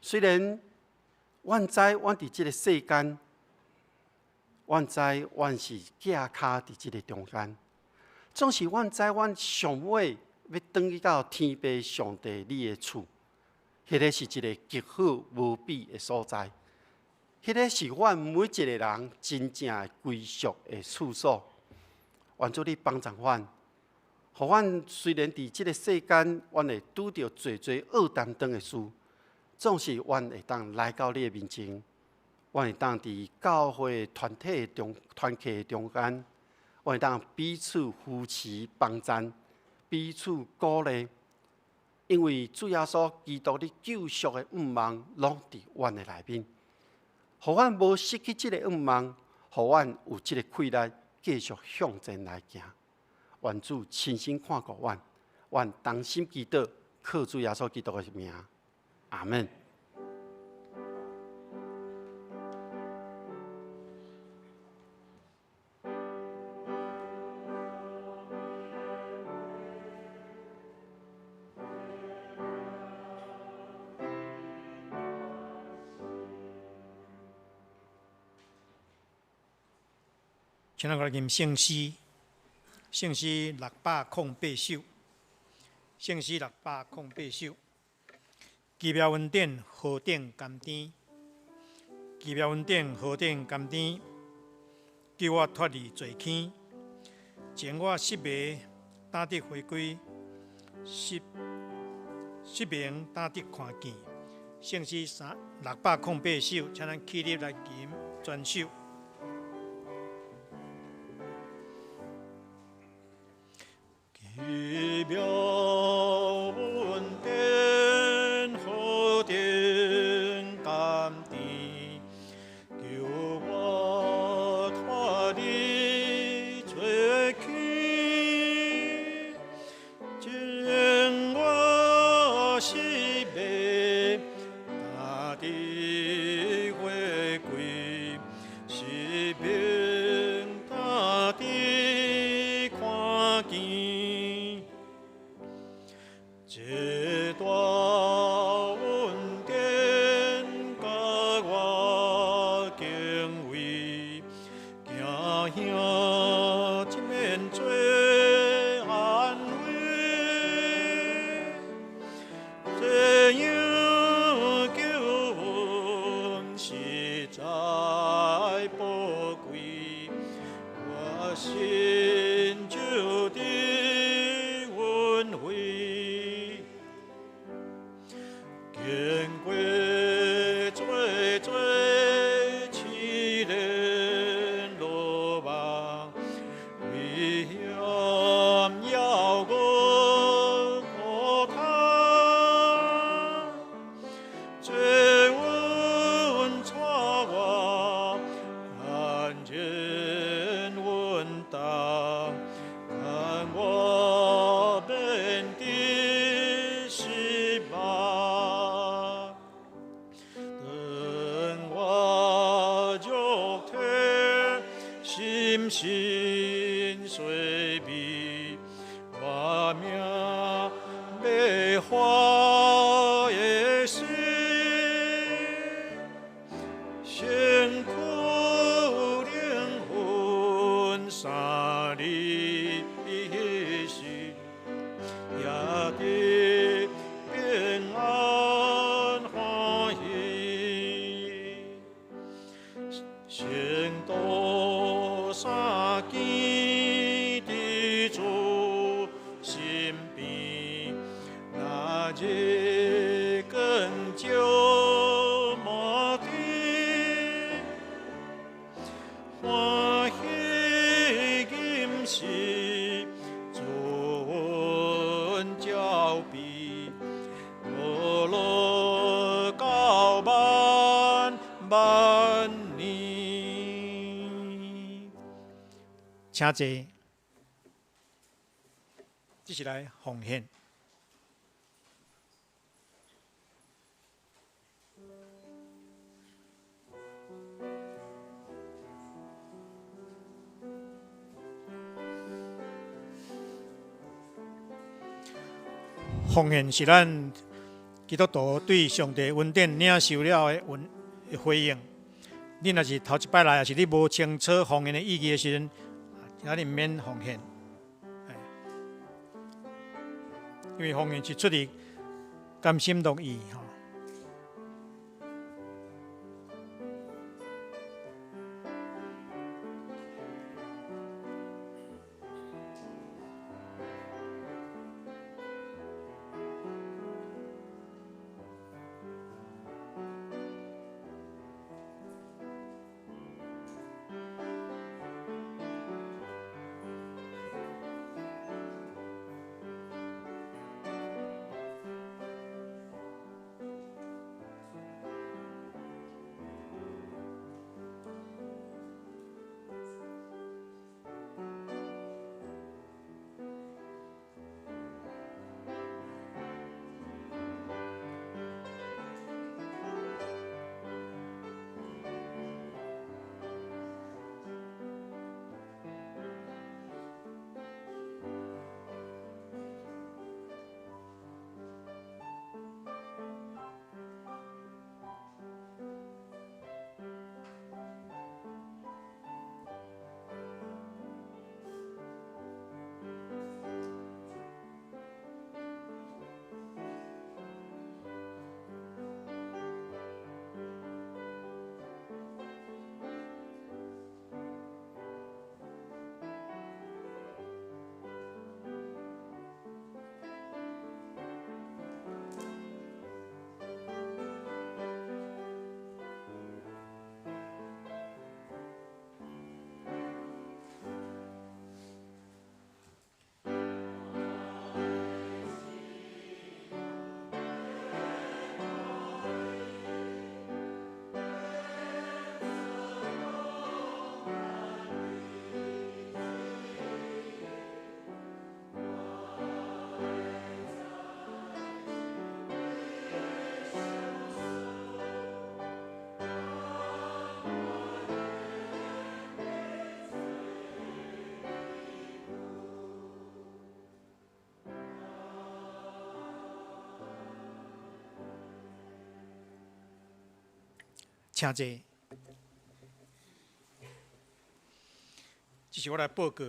雖然阮知阮佇這个世間，阮知阮是寄跤佇這个中間，總是阮知阮上尾欲轉去到天父上帝你的厝，彼个是一个極好無比的所在。彼个是阮每一个人真正的歸屬的處所。願主你幫助阮，予阮雖然佇這个世間，阮會拄著濟濟惡擔當的事，總是阮會當來到你的面前，阮會當佇教會團體中、團契中間，阮會當彼此扶持幫贊，彼此鼓勵，因為主耶穌基督你救贖的願望，攏佇阮的內面。予阮無失去這個願望，予阮有這个氣力繼續向前來行。願主親身看顧阮，阮同心祈禱，靠主耶穌基督的名，阿們。請咱來吟聖詩，聖詩608首，聖詩608首。奇妙恩典何等甘甜，奇妙恩典何等甘甜，救我脫離罪坑，前我失迷，當得回歸，失明當得看見。聖詩608首，請咱起立來吟全首。奇妙恩典何等甘甜，救我脫離罪坑，前我失迷，當得回歸，失明當得看見。這大恩典佮我敬畏，驚嚇一免做安慰，這樣救恩實在寶貴，我心就得恩惠。經過濟濟試煉羅網，危險猶閣孤單，這恩帶我安然穩當，看我免得失望。當我肉體心神衰微，我命欲化的時，日更久满地，欢喜今时尊交臂，乐乐到万万年。请坐，这是来奉献。奉献是咱基督徒对上帝恩典领受了的恩的回应。你若是头一摆来，抑是你无清楚奉献的意义的时阵，今仔日毋免奉献，因为奉献是出自甘心乐意吼。请坐。这是我来报告，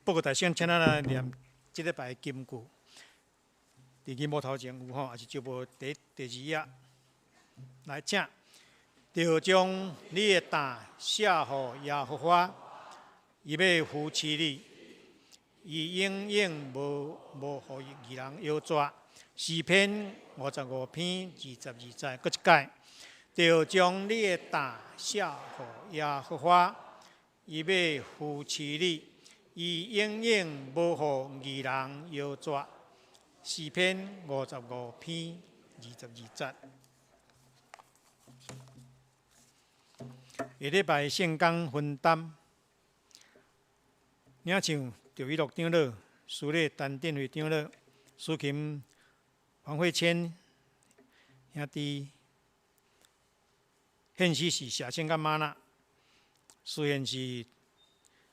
报告大圣，请咱来念这礼拜的金句。伫银幕头前有吼，也是石无第二页。来，请。就将你的担卸予耶和华，伊欲扶持你，伊永远无予义人腰折。诗篇55篇22节，阁一摆。就将你的担卸予耶和华，伊欲扶持你，伊永远无予义人腰折。诗篇55篇22节。下礼拜圣工分担，领唱赵一乐长老、司礼陈振辉长老、司琴黄慧谦兄弟，献诗是谢胜佮马纳，司献是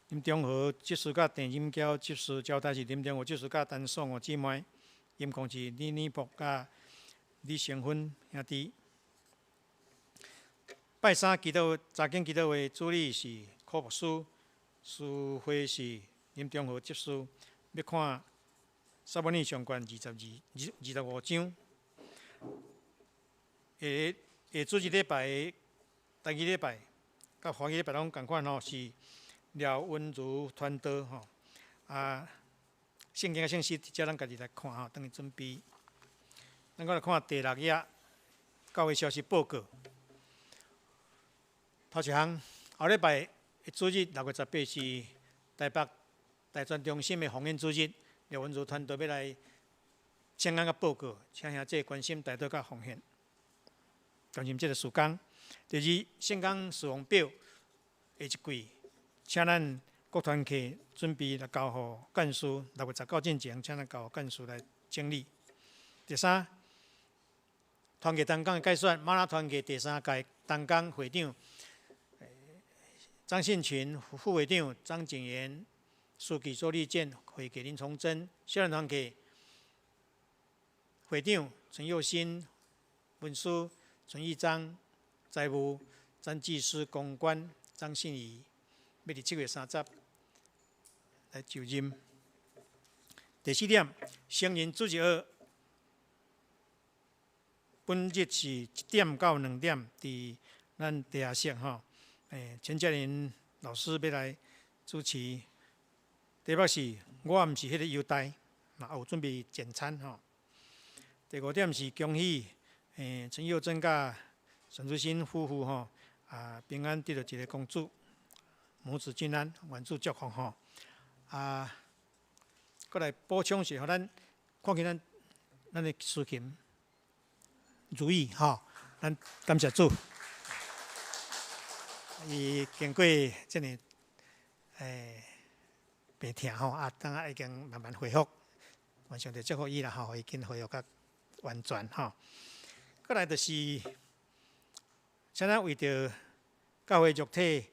林中和执事佮郑金娇执事，招待是林中和执事佮陈爽姊妹，音控是李礼博佮李成芬兄弟。拜三祈祷，查经祈祷会主理是柯牧师，司会是林中和执事。欲看撒母耳上卷22、25章。下下主日礼拜、台语礼拜、佮华语礼拜拢仝款吼，是廖文如传道吼。啊，圣经佮圣诗，直接咱家己来看吼，等于准备。咱閣來看第六頁教會消息報告。頭一項，後禮拜的主日6月18是台北大專中心的奉獻主日，廖文如團隊欲來請安佮報告，請兄弟關心代禱佮奉獻，關心這个事工。第二，聖工事奉表下一季，請咱各團契準備來交予幹事，6月19進前，請咱交予幹事來整理。第三，團契同工的改選，馬拉團契第三屆同工會長張信群副會長張景元，書記周立健，會計林崇珍，少年團契會長陳佑新，文書陳義章，財務詹技師公關張信儀，欲佇7月30來就任。第四點，成人主日學，本日是1點到2點，佇咱地下室吼。陳嘉玲老師欲來主持。題目是我毋是彼个猶大，嘛有準備簡餐吼。第五點是恭喜陳佑珍佮陳淑新夫婦吼，啊平安得著一个公主，母子均安，願主祝福吼。啊，閣來補充是，予咱看見咱的司琴如意吼，咱感謝主。伊經過這爾病痛吼，啊，當下已經慢慢恢復，願上帝祝福伊啦吼，伊緊恢復較完全吼。閣來就是，請咱為著教會肉體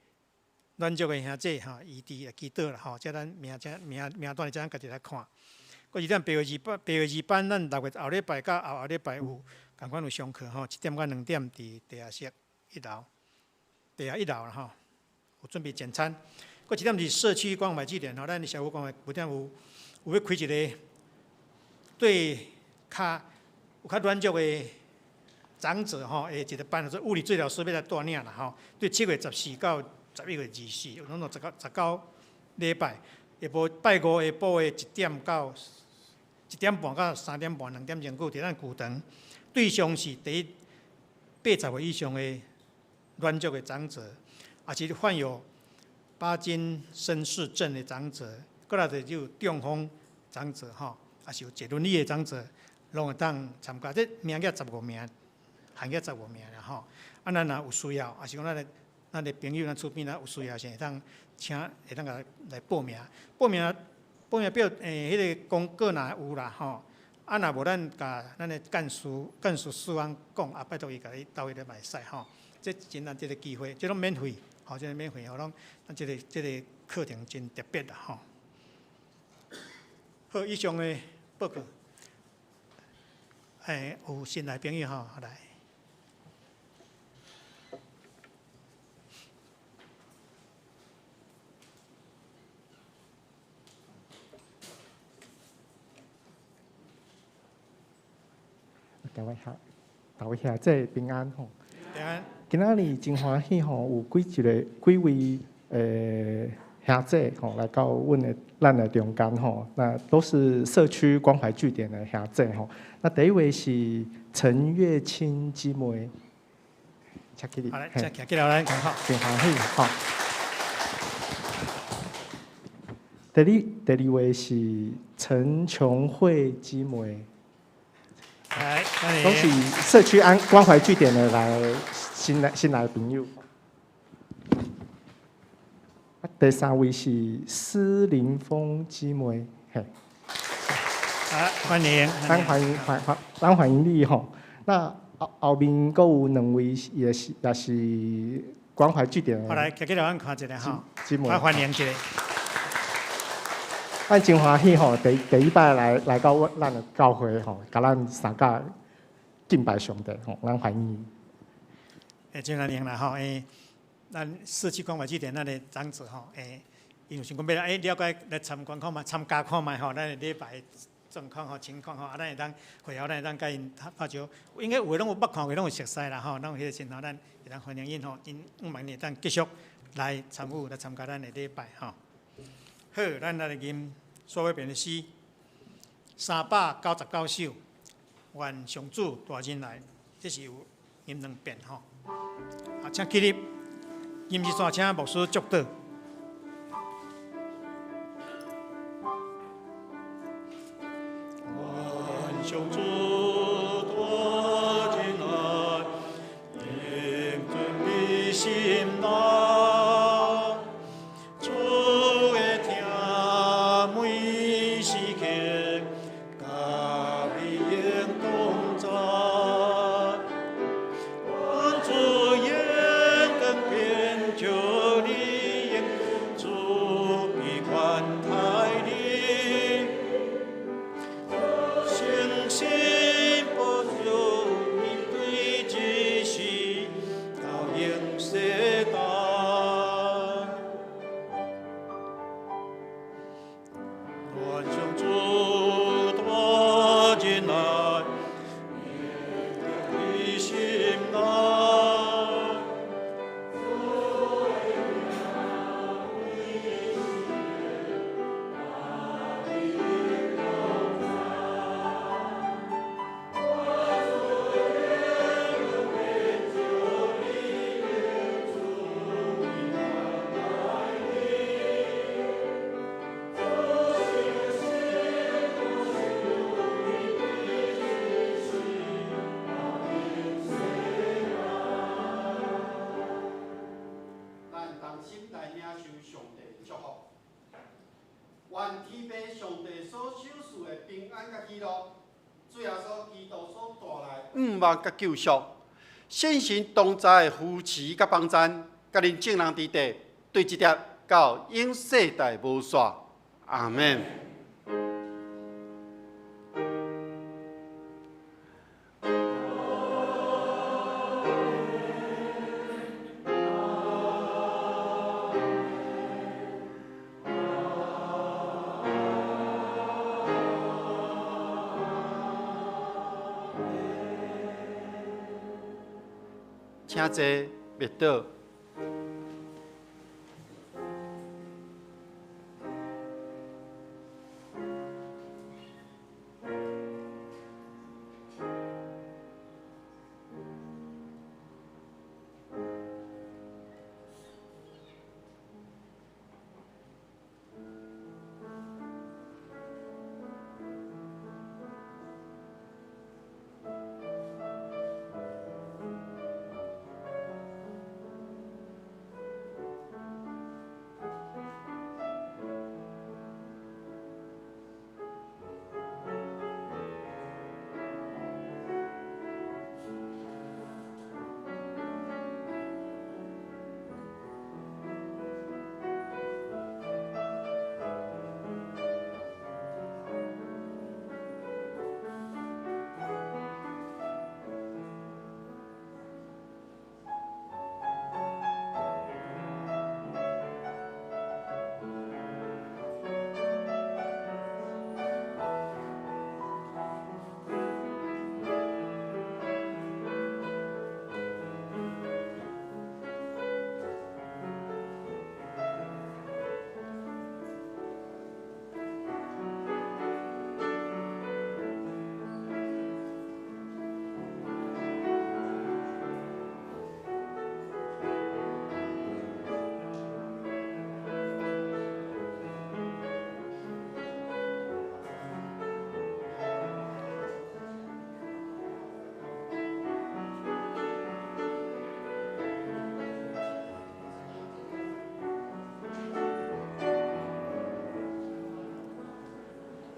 軟弱的兄弟吼，醫治來祈禱啦吼，這咱名這名名單，咱家己來看。閣二點8月28，8月2班，咱6月後禮拜佮後後禮拜有仝款有上課吼，1點到2點佇地下室一樓，地下一樓啦吼，有準備簡餐。閣一點是社區關懷據點吼，咱社區關懷據點有欲開一个對較有較軟弱的長者吼，的一个班，做物理治療師欲來帶領啦吼。對7月14到11月24，攏總19禮拜，下晡拜五下晡的1點到1點半到3點半，2點鐘久，佇咱球場。對象是第一80歲以上的軟弱的長者，抑是患有巴金森氏症的長者，閣來就有中風長者吼，抑是有坐輪椅的長者，攏會當參加。這名額15名，限額十五名啦吼。啊，咱若有需要，抑是講咱的朋友、咱厝邊若有需要，是會當請，會當共來報名。報名表，彼个公告若有啦吼。啊，若無咱共咱的幹事師翁講，啊，拜託伊共你鬥彼个嘛會使吼。這真難得的機會，這攏免費，吼，這個免費，吼，攏咱這個課程真特別啦吼。好，以上的報告，有新來朋友吼，來。各位兄，各位兄姊平安吼。平安。今仔日真歡喜吼，有幾位兄姊吼來到咱的中間吼，那都是社區關懷據點的兄姊吼。那第一位是陳月清姊妹，請起立。好，來，請起來，來，好。真歡喜吼。第二位是陳瓊慧姊妹。來，攏是社區安關懷據點的來新來的朋友。第三位是施林峰姊妹，嘿。好，歡迎。咱歡迎你吼。那後面閣有兩位也是關懷據點的。好，來，徛起來，阮看一下吼。姊妹。我歡迎一下。咱真歡喜吼，第一擺來到咱的教會吼，共咱相佮敬拜上帝吼，咱歡迎伊。真歡迎啦吼，咱社區關懷據點咱的長者吼，𪜶有想講欲來了解來參觀看覓，參加看覓吼，咱的禮拜狀況吼情況吼，啊，咱會當會後咱會當共𪜶拍招呼，應該有的攏有捌看過，攏有熟似啦吼，攏有彼個時陣吼，咱會當歡迎𪜶吼，𪜶向望會當繼續來參與來參加咱的禮拜吼。好，咱來吟煞尾遍的詩，399首，願上主大忍耐，這是有吟兩遍吼。啊，請起立，吟一煞請牧師祝禱。願上主大忍耐，永存佇心內。主的疼每時刻，佮你永同在。願主眼光遍照你，主必寬待你。誠心保守你對這世到永世代。願上主大忍耐，佇心內。咱同心來領受上帝的祝福，願天父上帝所賞賜的平安佮喜樂，主耶穌基督所帶來的五望佮救贖，聖神同在的扶持佮幫贊，佮恁眾人佇地，對這粒到永世代無煞。阿們。請坐，默禱。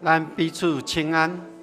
咱彼此請安。